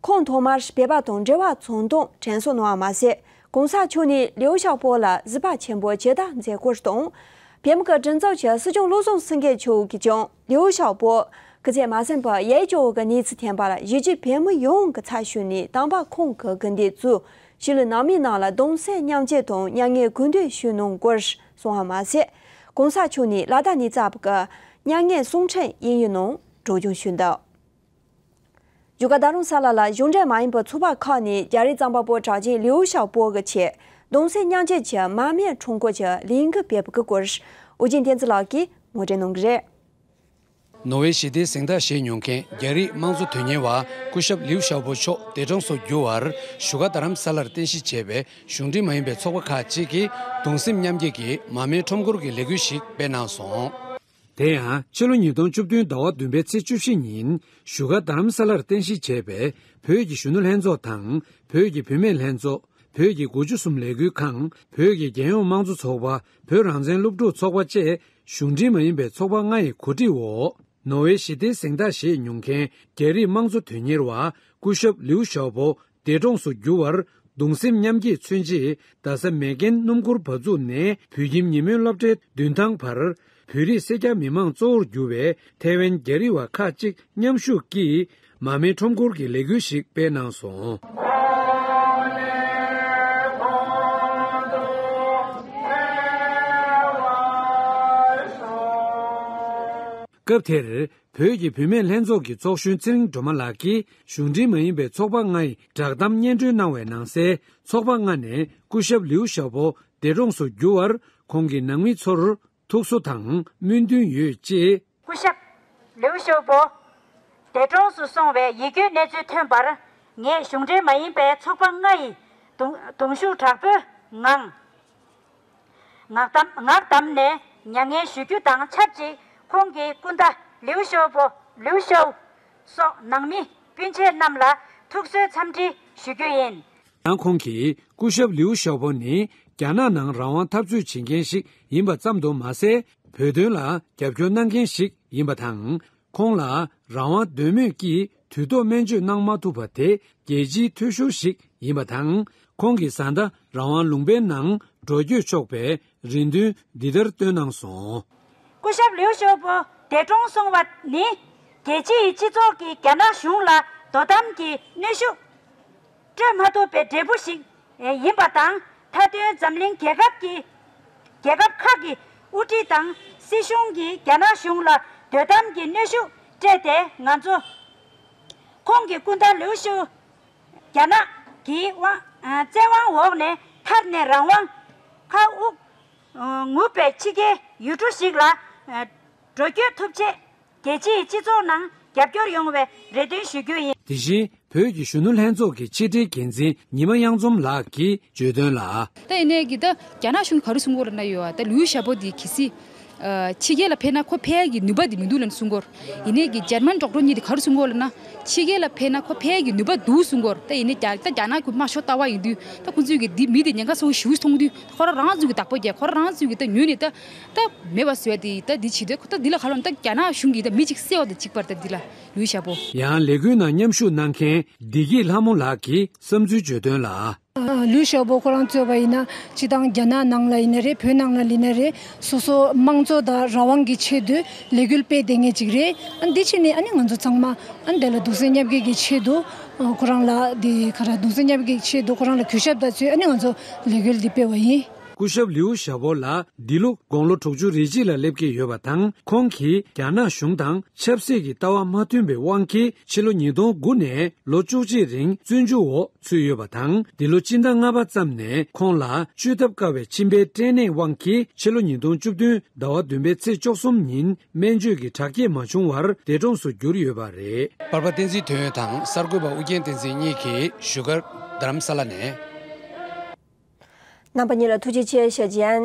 ཁོང་ཐོག་མར་བོད་པ་དང་འབྲེལ་བ་བཙོང་སྟངས་དྲན་གསོ་གནང་བ་མ་ཟད། གོང་ས་མཆོག་ནས་ལིའུ་ཞའོ་པོ་ལ་གཟིགས་པ་ཆེན་པོ་ཇི་ལྟར་མཛད་སྐོར་དང་། བོད་མི་གི་མགྲིན་ཚབ་ཀྱི་སྲིད་སྐྱོང་བློ་བཟང་སེང་གེ་མཆོག་གིས་ཀྱང་ལིའུ་ཞའོ་པོ་སྐུ་ཚེ་མ་ཟིན་པར་ཡིད་སྐྱོ་བའི་གནས་ཚུལ་ཐོན་པ་ལ་གཞིས་བྱེས་བོད་མི་ཡོངས་ཀྱི་ཚབ་ཞུས་ནས་དམ་པ་ཁོང་གི་སྐུ་མདུན་བཙུགས། གཞིས་ལུས་ནང་མི་རྣམས་ལ་གདུང་སེམས་མཉམ་སྐྱེད་དང་མྱ་ངན་གུས་འདུད་ཞུས་གནང་སྐོར་གསུངས་པ་མ་ཟད། གོང་ས་མཆོག་ནས་ལ་དྭགས་ནས་བཙལ་བའི་གི་མྱ་ངན་གསུང་འཕྲིན་དབྱིན་ཡིག་ནང་སྒྲོག་སྦྱང་ཞུས་འདུག་བཞུགས་སྒར་རྡ་རམ་ས་ལ་ལ་གཞུང་འབྲེལ་མ་ཡིན་པའི་ཚོགས་པ་ཁག་ནས་རྒྱ་རིགས་རྩོམ་པ་པོ་གྲགས་ཅན་ལིའུ་ཞའོ་པོ་གི་ཆེད་གདུང་སེམས་མཉམ་སྐྱེད་ཀྱི་མར་མེ་ཁྲོམ་སྐོར་གྱི་ལས་འགུལ་སྤེལ་བའི་སྐོར་ཨོ་རྒྱན་བསྟན་འཛིན་ལགས་ཀྱིས་ངོ་སྤྲོད་གནང་གི་རེད། ནོར་ཝེ་ཞི་བདེའི་གཟེངས་རྟགས་བཞེས་མྱོང་མཁན་རྒྱ་རིགས་དམངས་གཙོ་དོན་གཉེར་བ་སྐུ་ཞབས་ལིའུ་ཞའོ་པོ་མཆོག་འདས་གྲོངས་སུ་གྱུར་བར་བཞུགས་སྒར་རྡ་རམ་ས་ལར་རྟེན་གཞི་བྱས་པའི་གཞུང་འབྲེལ་མ་ཡིན་པའི་ཚོགས་པ་ཁག་ཅིག་གིས་གདུང་སེམས་མཉམ་སྐྱེད་ཀྱི་མར་མེ་ཁྲོམ་སྐོར་གྱི་ལས་འགུལ་ཞིག་སྤེལ་གནང་སོང་། དེ་ཡང་ཕྱི་ལོ་ཉིས་སྟོང་བཅུ་བདུན་ཟླ་བ་བདུན་པའི་ཚེས་བཅུ་བཞི་ཉིན་བཞུགས་སྒར་རྡ་རམ་ས་ལར་རྟེན་གཞི་བྱས་པའི་བོད་ཀྱི་གཞོན་ནུ་ལྷན་ཚོགས་དང་བོད་ཀྱི་བུད་མེད་ལྷན་ཚོགས། བོད་ཀྱི་དགུ་བཅུ་གསུམ་ལས་འགུལ་ཁང་། བོད་ཀྱི་རྒྱལ་ཡོངས་དམངས་གཙོ་ཚོགས་པ། བོད་རང་བཙན་སློབ་ཕྲུག་ཚོགས་པ་བཅས་གཞུང་འབྲེལ་མ་ཡིན་པའི་ཚོགས་པ་ལྔ་ཡི་གོ་སྒྲིག་འོག་ནོར་ཝེ་ཞི་བདེའི་གཟེངས་རྟགས་བཞེས་མྱོང་མཁན་རྒྱ་རིགས་དམངས་གཙོ་དོན་གཉེར་བ་སྐུ་ཞབས་ལིའུ་ཞའོ་པོ་འདས་གྲོངས་སུ་གྱུར་བར་གདུང་སེམས་མཉམ་སྐྱེད་མཚོན་ཆེད་རྡ་ས་མེག་གྷན་སྣུམ་འཁོར་བ་ཚུགས་ནས་བོད་ཁྱིམ་ཉིན་མོའི་སློབ་གྲྭའི་མདུན་ཐང་བར་བོད་རིགས་སེར་སྐྱ་མི་མང་གཙོ་བོར་གྱུར་བའི་ཐའེ་ཝན་རྒྱ་རིགས་བ་ཁག་ཅིག་མཉམ་ཞུགས་ཀྱིས། མར་མེ་ཁྲོམ་སྐོར་གྱི་ལས་འགུལ་ཞིག་སྤེལ་གནང་སོང་། སྐབས་དེར་བོད་ཀྱི་བུད་མེད་ལྷན་ཚོགས་ཀྱི་ཚོགས་གཞོན་ཚེ་རིང་སྒྲོལ་མ་ལགས་ཀྱིས་གཞུང་འབྲེལ་མ་ཡིན་པའི་ཚོགས་པ་ལྔ་ཡི་བསྒྲགས་གཏམ་སྙན་སྒྲོན་གནང་བའི་ནང་གསལ། ཚོགས་པ་ལྔ་ནས་སྐུ་ཞབས་ལིའུ་ཞའོ་པོ་འདས་གྲོངས་སུ་གྱུར་བར་ཁོང་གི་ནང་མི་ཚོར། ཐུགས་གསོ་དང་སྨོན་འདུན་ཡོད་ཅེས། སྐུ་ཞབས་ལིའུ་ཞའོ་པོ་འདས་གྲོངས་སུ་སོང་བའི་ཡིད་སྐྱོའི་གནས་ཚུལ་ཐོན་པར་ངས་གཞུང་འབྲེལ་མ་ཡིན་པའི་ཚོགས་པ་ལྔ་ཡི་གདུང་གདུང་ཤུགས་དྲག་པོའི་ངང་ངག་གཏམ་ངག་གཏམ་ནས་མྱ་ངན་ཞུ་རྒྱུ་དང་ཆབས་ཅིག་ཁོང་གི་སྐུ་ཟླ་ལིའུ་ཞའོ་པོ་ལིའུ་ཞའོ་སོགས་ནང་མི་སྤུན་མཆེད་རྣམས་ལ་ཐུགས་གསོའི་འཚམས་འདྲི་ཞུ་རྒྱུ་ཡིན། ཡང་ཁོང་གིས་སྐུ་ཞབས་ལིའུ་ཞའོ་པོ་ནི་རྒྱ་ནག་ནང་རང་དབང་འཐབ་རྩོད་བྱེད་མཁན་ཞིག་ཡིན་པ་ཙམ་དུ་མ་ཟད། བོད་དོན་ལ་རྒྱབ་སྐྱོར་གནང་མཁན་ཞིག་ཡིན་པ་དང་། ཁོང་ལ་རང་དབང་འདོད་མོས་ཀྱིས་དུས་ཐོག་སྨན་བཅོས་གནང་མ་ཐུབ་པ་དེ་རྒྱལ་སྤྱིའི་འཐུས་ཤོར་ཞིག་ཡིན་པ་དང་། ཁོང་གིས་བཟའ་ཟླ་རང་དབང་ལུང་པའི་ནང་འགྲོ་སྐྱོད་ཆོག་པའི་རེ་འདུན་འདི་ལྟར་བཏོན་གནང་སོང་། སྐུ་ཞབས་ལིའུ་ཞའོ་པོ་འདས་གྲོངས་སོང་བ་ནི་རྒྱལ་སྤྱིའི་སྤྱི་ཚོགས་ཀྱིས་རྒྱ་ནག་གཞུང་ལ་དོ་དམ་གྱི་གནོན་ཤུགས་སྤྲོད་མ་ཐུབ་པའི་འབྲས་བུ་ཞིག་ཡིན་པ་དང་། མཐའ་དོན་འཛམ་གླིང་རྒྱལ་ཁབ་ཀྱི་རྒྱལ་ཁབ་ཁག་གི་དབུ་ཁྲིད་དང་སྲིད་གཞུང་གིས་རྒྱ་ནག་གཞུང་ལ་དོ་དམ་གྱི་གནོན་ཤུགས་སྤྲད་དེ་ང་ཚོ་ཁོང་གི་སྐུ་ཟླ་ལིའུ་ཞའོ་རྒྱ་ནག་གི་དབང་བཙན་དབང་འོག་ནས་ཐར་ནས་རང་དབང་ཁ་དབུགས་ངུབ་པའི་ཕྱི་རྒྱལ་ཡུལ་གྲུ་ཞིག་ལ་འགྲོ་སྐྱོད་ཐུབ་ཆེད། རྒྱལ་སྤྱིའི་སྤྱི་ཚོགས་ནང་རྒྱབ་སྐྱོར་ཡོང་བའི་རེ་འདུན་ཞུ་རྒྱུ་ཡིན། དེ་བཞིན་བོད་ཀྱི་གཞོན་ནུ་ལྷན་ཚོགས་ཀྱི་ཕྱི་དྲིལ་འགན་འཛིན་ཉི་མ་གཡང་འཛོམས་ལགས་ཀྱིས་བརྗོད་དོན་ལ། ད་ཡིན་ནའི་གི་ད་རྒྱ་ནག་གཞུང་གིས་ག་རེ་གསུང་གི་ཡོད་ལབ་ན་ཡོད་ཨ། ད་ལིའུ་ཞའོ་པོ་འདི་གལ་སྲིད་ ཕྱི་རྒྱལ་ལ་ཕེབས་ན་ཁོ་ཕེབས་ཡག་གི་ནུས་པ་དེ་མི་འདུག་ལབ་ནས་གསུང་གི་ཡོད་རེད། ཡིན་ནའི་གི་ཇར་མན་ཌོག་ཊར་གཉིས་དེ་ག་རེ་གསུང་གི་ཡོད་ལབ་ན། ཕྱི་རྒྱལ་ལ་ཕེབས་ན་ཁོ་ཕེབས་ཡག་གི་ནུས་པ་འདུག་གསུང་གི་ཡོད་རེད། ད་ཡིན་ནའི་རྒྱ་ད་རྒྱ་ནག་གི་དམར་ཤོག་ལྟ་བ་ཡིན་དུས་ད་ཁོང་ཚོས་གི་འདི་མི་དེ་ཉེན་ཁ་ཚ་པོ་ཞེ་པོ་མཐོང་དུས་ཁོ་རང་རང་ཚོས་གི་བདག་པོ་རྒྱག་ཁོ་རང་རང་ཚོས་གི་ད་ཉོས་ནས་ད་ད་མེད་པ་བཟོ་ཡ་དེ་ད་འདི་བྱེད་དུས་ཁོ་ད་འདི་ལ་ག་ལབ་ན་ད་རྒྱ་ནག་གཞུང་གིས་ད་མི་གཅིག་བསད་པ་དང་གཅིག་པར་ད་འདི་ལ་ལུའུ་ཞའོ་པོ། ཡང་ལས་འགུལ་ནང་མཉམ་ཞུགས་གནང་མཁན་བདེ་སྐྱིད་ལྷ་མོ་ལགས་ཀྱིས་བསམ་ཚུལ་བརྗོད་དོན་ལ། ལུའུ་ཞའོ་པོ་ཁོ་རང་གཙོས་པ་ཡིན་ན་སྤྱི་བཏང་རྒྱ་ནག་ནང་ལ་ཡིན་ན་རེད། བོད་ནང་ལ་ཡིན་ན་རེད། སོ་སོ་དམངས་གཙོ་དང་རང་དབང་གི་ཆེད་དུ་ལས་འགུལ་སྤེལ་བསྡད་མཁན་ཅིག་རེད། ཨ་འདི་བྱས་ནས་ཨ་ནི་ང་ཚོ་ཚང་མ་ཨ་འདི་ལ་གདུང་སེམས་མཉམ་སྐྱེད་ཀྱི་ཆེད་དུ་ཁོ་རང་ལ་འདི་ག་རེ་གདུང་སེམས་མཉམ་སྐྱེད་ཀྱི་ཆེད་དུ་ཁོ་རང་ལ་གུས་ཞབས་དང་ཚུལ་ཨ་ནི་ང་ཚོ་ལས་འགུལ་འདི་སྤེལ་བ་ཡིན། སྐུ་ཞབས་ལིའུ་ཞའོ་པོ་ལགས་འདི་ལོ་དགུང་ལོ་དྲུག་ཅུ་རེ་གཅིག་ལ་སླེབས་ཀྱི་ཡོད་པ་དང་། ཁོང་གིས་རྒྱ་ནག་གཞུང་དང་ཆབ་སྲིད་ཀྱི་ལྟ་བ་མ་མཐུན་པའི་དབང་གིས་ཕྱི་ལོ་ཉིས་སྟོང་དགུ་ནས་ལོ་བཅུ་གཅིག་རིང་བཙོན་འཇུག་འོག་ཚུད་ཡོད་པ་དང་། འདི་ལོ་སྤྱི་ཟླ་ལྔ་པ་ཙམ་ནས་ཁོང་ལ་བཅོས་ཐབས་དཀའ་བའི་མཆིན་པའི་སྐྲན་ནད་དབང་གིས་ཕྱི་ལོ་ཉིས་སྟོང་བཅུ་བདུན་ཟླ་བ་བདུན་པའི་ཚེས་བཅུ་གསུམ་ཉིན་སྨན་བཅོས་ཀྱི་དྲག་སྐྱེད་མ་བྱུང་བར་འདས་གྲོངས་སུ་གྱུར་ཡོད་པ་རེད། པར་པ་བསྟན་འཛིན་དོན་ཡོད་དང་གསར་འགོད་པ་ཨུ་རྒྱན་བསྟན་འཛིན་གཉིས་ཀྱིས་བཞུགས་སྒར་རྡ་རམ་ས་ལ་ནས། རྣམ་པ་གཉིས་ལ་ཐུགས་རྗེ་ཆེ་ཞུ་རྒྱུ་ཡིན།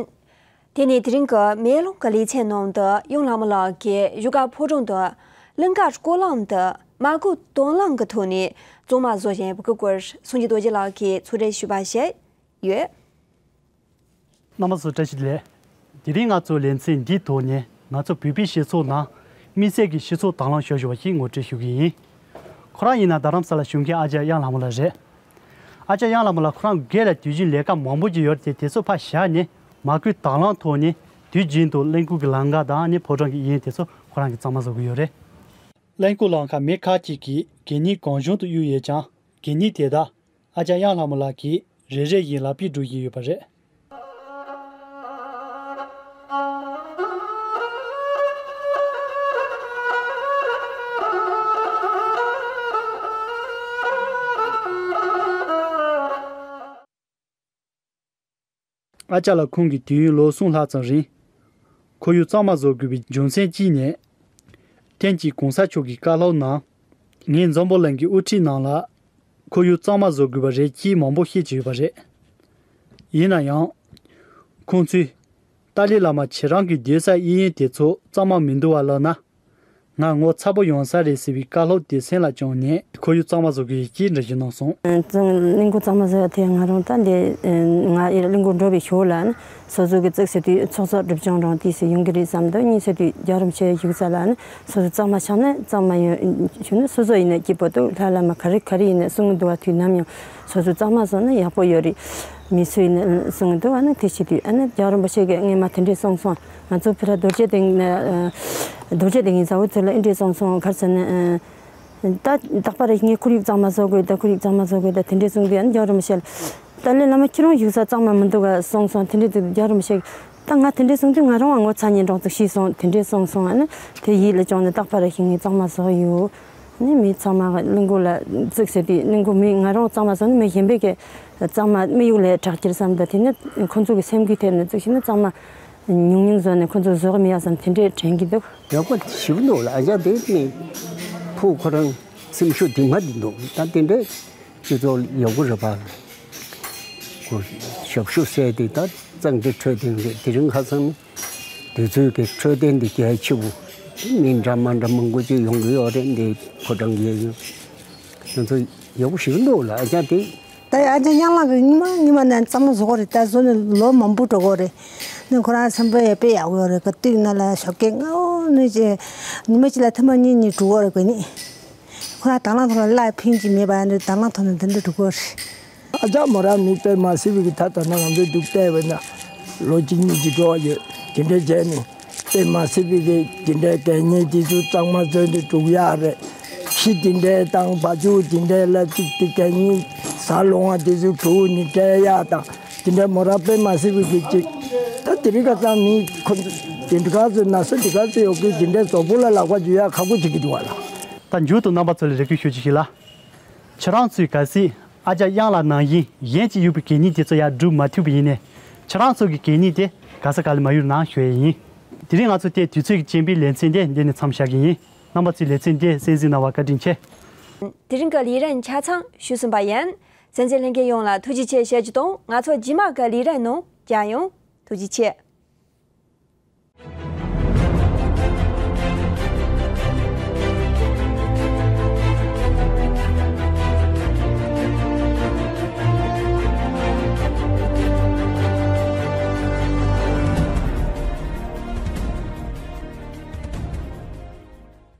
དེ་ནས་དེ་རིང་གི་མེ་ལོང་གི་ལེ་ཚན་ནང་དུ་གཡང་ལྷ་མོ་ལགས་ཀྱིས་བཞུགས་སྒར་ཕོ་བྲང་དུ་གླིང་ག་སྐོར་ལམ་དུ་མ་བསྐུལ་དང་བླངས་ཀྱི་ཐོག་ནས་གཙང་མ་བཟོ་བཞིན་པའི་སྐོར་སངས་རྒྱས་རྡོ་རྗེ་ལགས་ཀྱིས་ཚོགས་འདུར་ཞུས་པ་ཞིག་ཡོད། རྣམ་པ་ཚོ་བཀྲ་ཤིས་བདེ་ལེགས། དེ་རིང་ང་ཚོ་ལེ་ཚན་འདིའི་ཐོག་ནས་ང་ཚོ་བོད་པའི་སྤྱི་ཚོགས་ནང་དམིགས་བསལ་གྱི་སྤྱི་ཚོགས་དང་བླངས་ཤོར་བཞིན་པ་ཞིག་ངོ་སྤྲོད་ཞུ་གི་ཡིན། ཁོ་རང་ཡིན་ན་རྡ་རམ་ས་ལ་བཞུགས་མཁན་ཨ་ཅག་གཡང་ལྷ་མོ་ལགས་རེད། ཨ་ཅག་གཡང་ལྷ་མོ་ལགས་ཁོ་རང་སྒེར་ལ་དུས་རྒྱུན་ལས་ཀ་མང་པོ་ཅིག་ཡོད་རེད་དེ། དེ་ཚོ་ཕར་བཞག་ནས་མ་བསྐུལ་དང་བླངས་ཐོག་ནས་དུས་རྒྱུན་དུ་གླིང་སྐོར་གྱི་ལམ་ཁ་དང་ནི་ཕོ་བྲང་གི་གཡས་གཡོན་དེ་ཚོ་ཁོ་རང་གིས་གཙང་མ་བཟོ་གི་ཡོད་རེད། གླིང་སྐོར་ལམ་ཁ་མི་ཁག་ཅིག་གིས་གད་སྙིགས་གང་བྱུང་དུ་གཡུགས་ཡོད་ཀྱང་། གད་སྙིགས་དེ་དག་ཨ་ཅག་གཡང་ལྷ་མོ་ལགས་ཀྱིས་རེ་རེ་བཞིན་ལག་པས་སྒྲུག་བཞིན་ཡོད་པ་རེད། ཨ་ཅག་ལགས་ཁོང་གིས་དུས་ཡུན་ལོ་གསུམ་ལྷག་ཙམ་རིང་ཁོར་ཡུག་གཙང་མ་བཟོ་དགོས་པའི་རྒྱུ་མཚན་གཅིག་ནས། ཐེངས་གཅིག་གོང་ས་མཆོག་གི་བཀའ་སློབ་ནང་། ངས་འཛམ་བུ་གླིང་གི་དབུ་ཁྲིད་རྣམས་ལ་ཁོར་ཡུག་གཙང་མ་བཟོ་དགོས་པ་རེད་ཅེས་མང་པོ་བཤད་ཀྱི་ཡོད་པ་རེད། ཡིན་ན་ཡང་། ཁོང་ཚོས། ཏཱ་ལའི་བླ་མ་ཁྱེད་རང་གི་སྡོད་ས་གཡས་གཡོན་དེ་ཚོ་གཙང་མ་མི་འདུག་པ་ལབ་ན། ང་ངོ་ཚ་པོ་ཡོང་ས་རེད་ཟེར་བའི་བཀའ་སློབ་དེ་སེམས་ལ་བཅངས་ནས་ཁོར་ཡུག་གཙང་མ་བཟོ་དགོས་ཀྱི་འདྲི་ཞུ་གནང་སོང་། གཙང་། གླིང་སྐོར་གཙང་མ་བཟོ་ཡ་དེ་ང་རང་ད་འདི་ང་ཡི་གླིང་སྐོར་འགྲོ་བའི་ཞོར་ལ་ནི་སོ་སོ་གི་ཙིག་ཟེར་དུས་ཚོགས་གཙོ་སྒྲུབ་སྦྱོང་རང་དུས་སུ་ཡོང་གི་རེད་བསམ་འདུག་གཉིས་ཟེར་དུས་རྒྱལ་བ་རིན་པོ་ཆེ་བཞུགས་ས་ལ་ནི་སོ་སོ་གཙང་མ་ཆགས་ན་གཙང་མ་ཡོད་ཞུ་ན། སོ་སོ་ཡིན་ན་སྐྱིད་པོ་འདུག་ལྷ་བླ་མ་ག་རེ་ག་རེ་ཡིན་ན་གསུང་གི་འདུག་བ། དུས་ནམ་ཡང་སོ་སོ་གཙང་མ་བཟོ་ན་ཡག་པོ་ཡོད་རེད། མི་སུ་ཡིན་ན་གསུང་གི་འདུག་ཨ་ནི་དེ་བྱེད་དུས་ཨ་ནི་རྒྱལ་བ་རིན་པོ་ཆེ་གིས་སྔས་མ་དེ་འདྲས་གསུངས་སོང་། ང་ཚོ་བོད་ལ་རྡོ་རྗེ་གདན་ནས་རྡོ་རྗེ་གདན་གྱི་ཟ་འོག་ཚོ་ལ་ཨེ་འདྲས་གསུངས་སོང་། ག་རེ་ཟེར་ན། ད་རྟག་པར་ངས་ཁོར་ཡུག་གཙང་མ་བཟོ་དགོས། ད་ཁོར་ཡུག་གཙང་མ་བཟོ་དགོས། ད་དེ་འདྲས་གསུངས་དུས་ཨ་ནི་རྒྱལ་བ་རིན་པོ་ཆེ་ལ། ཏཱ་ལའི་བླ་མ་ཁྱེད་རང་བཞུགས་ས་གཙང་མ་མི་འདུག་ག་གསུངས་སོང་། དེ་འདྲས་དུས་རྒྱལ་བ་རིན་པོ་ཆེ་གིས། ད་ང་དེ་འདྲས་གསུངས་དུས་ང་རང་ངོ་ཚ་ཉེ་འགྲོགས་ཙིག་ཤི་སོང་། དེ་འདྲས་གསུངས་སོང་། ཨ་ནི་དེ་ཡིད་ལ་བཅངས་ནས་རྟག་པར་ཞིག་ངས་གཙང་མ་བཟོ་ཡོད། ནི་མི་ཚང་མ་གླིང་སྐོར་ལ་ཙིག་ཟེར་དུས་གླིང་སྐོར་མི་ང་རང་གཙང་མ་བཟོ་ནི་མི་གཞན་པས་ཀྱི་གཙང་མ་དམིགས་ཡུལ་ལས་དྲག་ཁྱེར་བསམ། ད་དེ་ནི་ཁོ་ཚོ་གི་སེམས་འགུལ་ཐེབས་ནས་ཙིག་ཞིག་ནི་གཙང་མ་ཉུང་ཉུང་བཟོ་ནས་ཁོ་ཚོ་བཟོ་གི་མི་ཡག་བསམ་དེ་འདྲས་དྲན་གྱི་འདུག་ཡག་པོ་ཞིག་འདུག་ལ་ཨ་ཅག་དེ་ནི་ཕུགས་ཁོ་རང་སེམས་ཤུགས་དེ་མ་དེ་འདུག་ད་དེ་འདྲས་སྤྱི་ཚོགས་ཡག་པོ་རེད་པ། ཁོ་ཞབས་ཞུ་ཟེར་དེ་ད་གཙང་སྦྲའི་འཕྲོད་བསྟེན་རེད། དེ་རིང་ཁ་སང་ནི། དུས་ཚོད་ཀྱི་འཕྲོད་བསྟེན་འདི་གལ་ཆེ་བོ། མི་འདྲ་མ་འདྲ་མང་པོ་ཅིག་ཡོང་གི་ཡོད་རེད། འདི་ཕོ་བྲང་གི་ཡོད། ང་ཚོ་ཡག་པོ་ཞིག་འདུག་ལ་ཨ་ཅག་དེ། ད་ཨ་ཅག་གཡང་ལགས་ཀྱིས་ཉི་མ་ཉི་མ་ནས་གཙང་མ་བཟོ་གི་རེད། ད་བཟོ་ནས་ལོ་མང་པོ་འགྲོ་གི་རེད། ནི་ཁོ་རང་སེམས་པ་ཡང་དཔེ་ཡག་པོ་ཡོད་རེད། ག་དུས་ན་ལ་ཞོགས་ཀས་སྔ་པོ་ནས་ཅིག་ཉི་མ་གཅིག་ལ་ཐེངས་མ་གཉིས་གཉིས་འགྲོ་གི་རེད། ག་ནི། ཁོ་རང་དང་བླངས་ཐོག་ལ་གླ་ཕན་ཅིག་མེད་པ་ཡང་དང་བླངས་ཐོག་ནས་འདི་འདྲ་འགྲོ་གི་རེད། ཨ་ཅག་མོ་རང་མི་དཔེ་མ་སྲིད་པའི་གི་ད་ལྟ་ན་ང་ཚོའི་འདུག་བལྟས་པ་ན་ལོ་གཅིག་གཉིས་ཀྱི་འགྲོ་བ་ཡོད། དེ་འདྲའི་བྱས་ནས་དཔེ་མ་སྲིད་པའི་གི་དེ་འདྲའི་གད་སྙིགས་དེ་ཚོ་གཙང་མ་བཟོས་ཏེ་འགྲུག་ཡག་རེད། ཤི་དེ་འདྲའི་དང་བ་ཕྱུགས་དེ་འདྲའི་ལ་ཅིག་དེ་གད་སྙིགས་ཟ་ལོང་བ་དེ་ཚོ་བྲུག་ནས་སྤྲད་ཡག་དང་དེ་འདྲའི་མོ་རང་དཔེ་མ་སྲིད་པའི་གི་ཅིག་ད་དེ་རིང་ཁ་སང་མི་ཁོ་ཚོ་དེ་འདྲ་ག་ཚོད་ན་ས་དེ་ག་ཚོད་ཡོད་གི་དེ་འདྲའི་བཟོ་པོ་ལ་ལག་པ་འཇུ་ཡག་ཁག་པོ་བྱེད་ཀྱི་འདུག་བ་ལ། ད་མཇུག་ཏུ་རྣམ་པ་ཚོ་ལ་རེ་སྐུལ་ཞུ་རྒྱུ་ཞིག་ལ། ཁྱེད་རང་ཚོས་གལ་སྲིད་ཨ་ཅག་གཡང་ལགས་ནང་བཞིན་གཞན་གཅིག་གཡུགས་པའི་གད་སྙིགས་དེ་ཚོ་ཡར་སྒྲུག་མ་ཐུབ་པ་ཡིན་ནའི། ཁྱེད་རང་ཚོ་གི་གད་སྙིགས་དེ་ག་ས་ག་ལ་མ་གཡུགས་རོགས་གནང་ཞུ་ཡས་ཡིན། དེ་རིང་ང་ཚོ་དེ་དུས་ཚོད་ཀྱི་རྐྱེན་པས་ལེ་ཚན་དེ་འདི་ནས་མཚམས་བཞག་གི་ཡིན། རྣམ་པ་ཚོས་ལེ་ཚན་དེ་གསན་གཟིགས་གནང་བར་བཀའ་དྲིན་ཆེ། དེ་རིང་གི་ལས་རིམ་ཆ་ཚང་ཞུས་ཟིན་པ་ཡིན། གསན་གཟིགས་ལྷན་རྒྱས་ཡོངས་ལ་ཐུགས་རྗེ་ཆེ་ཞུ་རྒྱུ་དང་། ང་ཚོ་རྗེས་མ་གི་ལས་རིམ་ནང་མཇལ་ཡོང་། ཐུགས་རྗེ་ཆེ།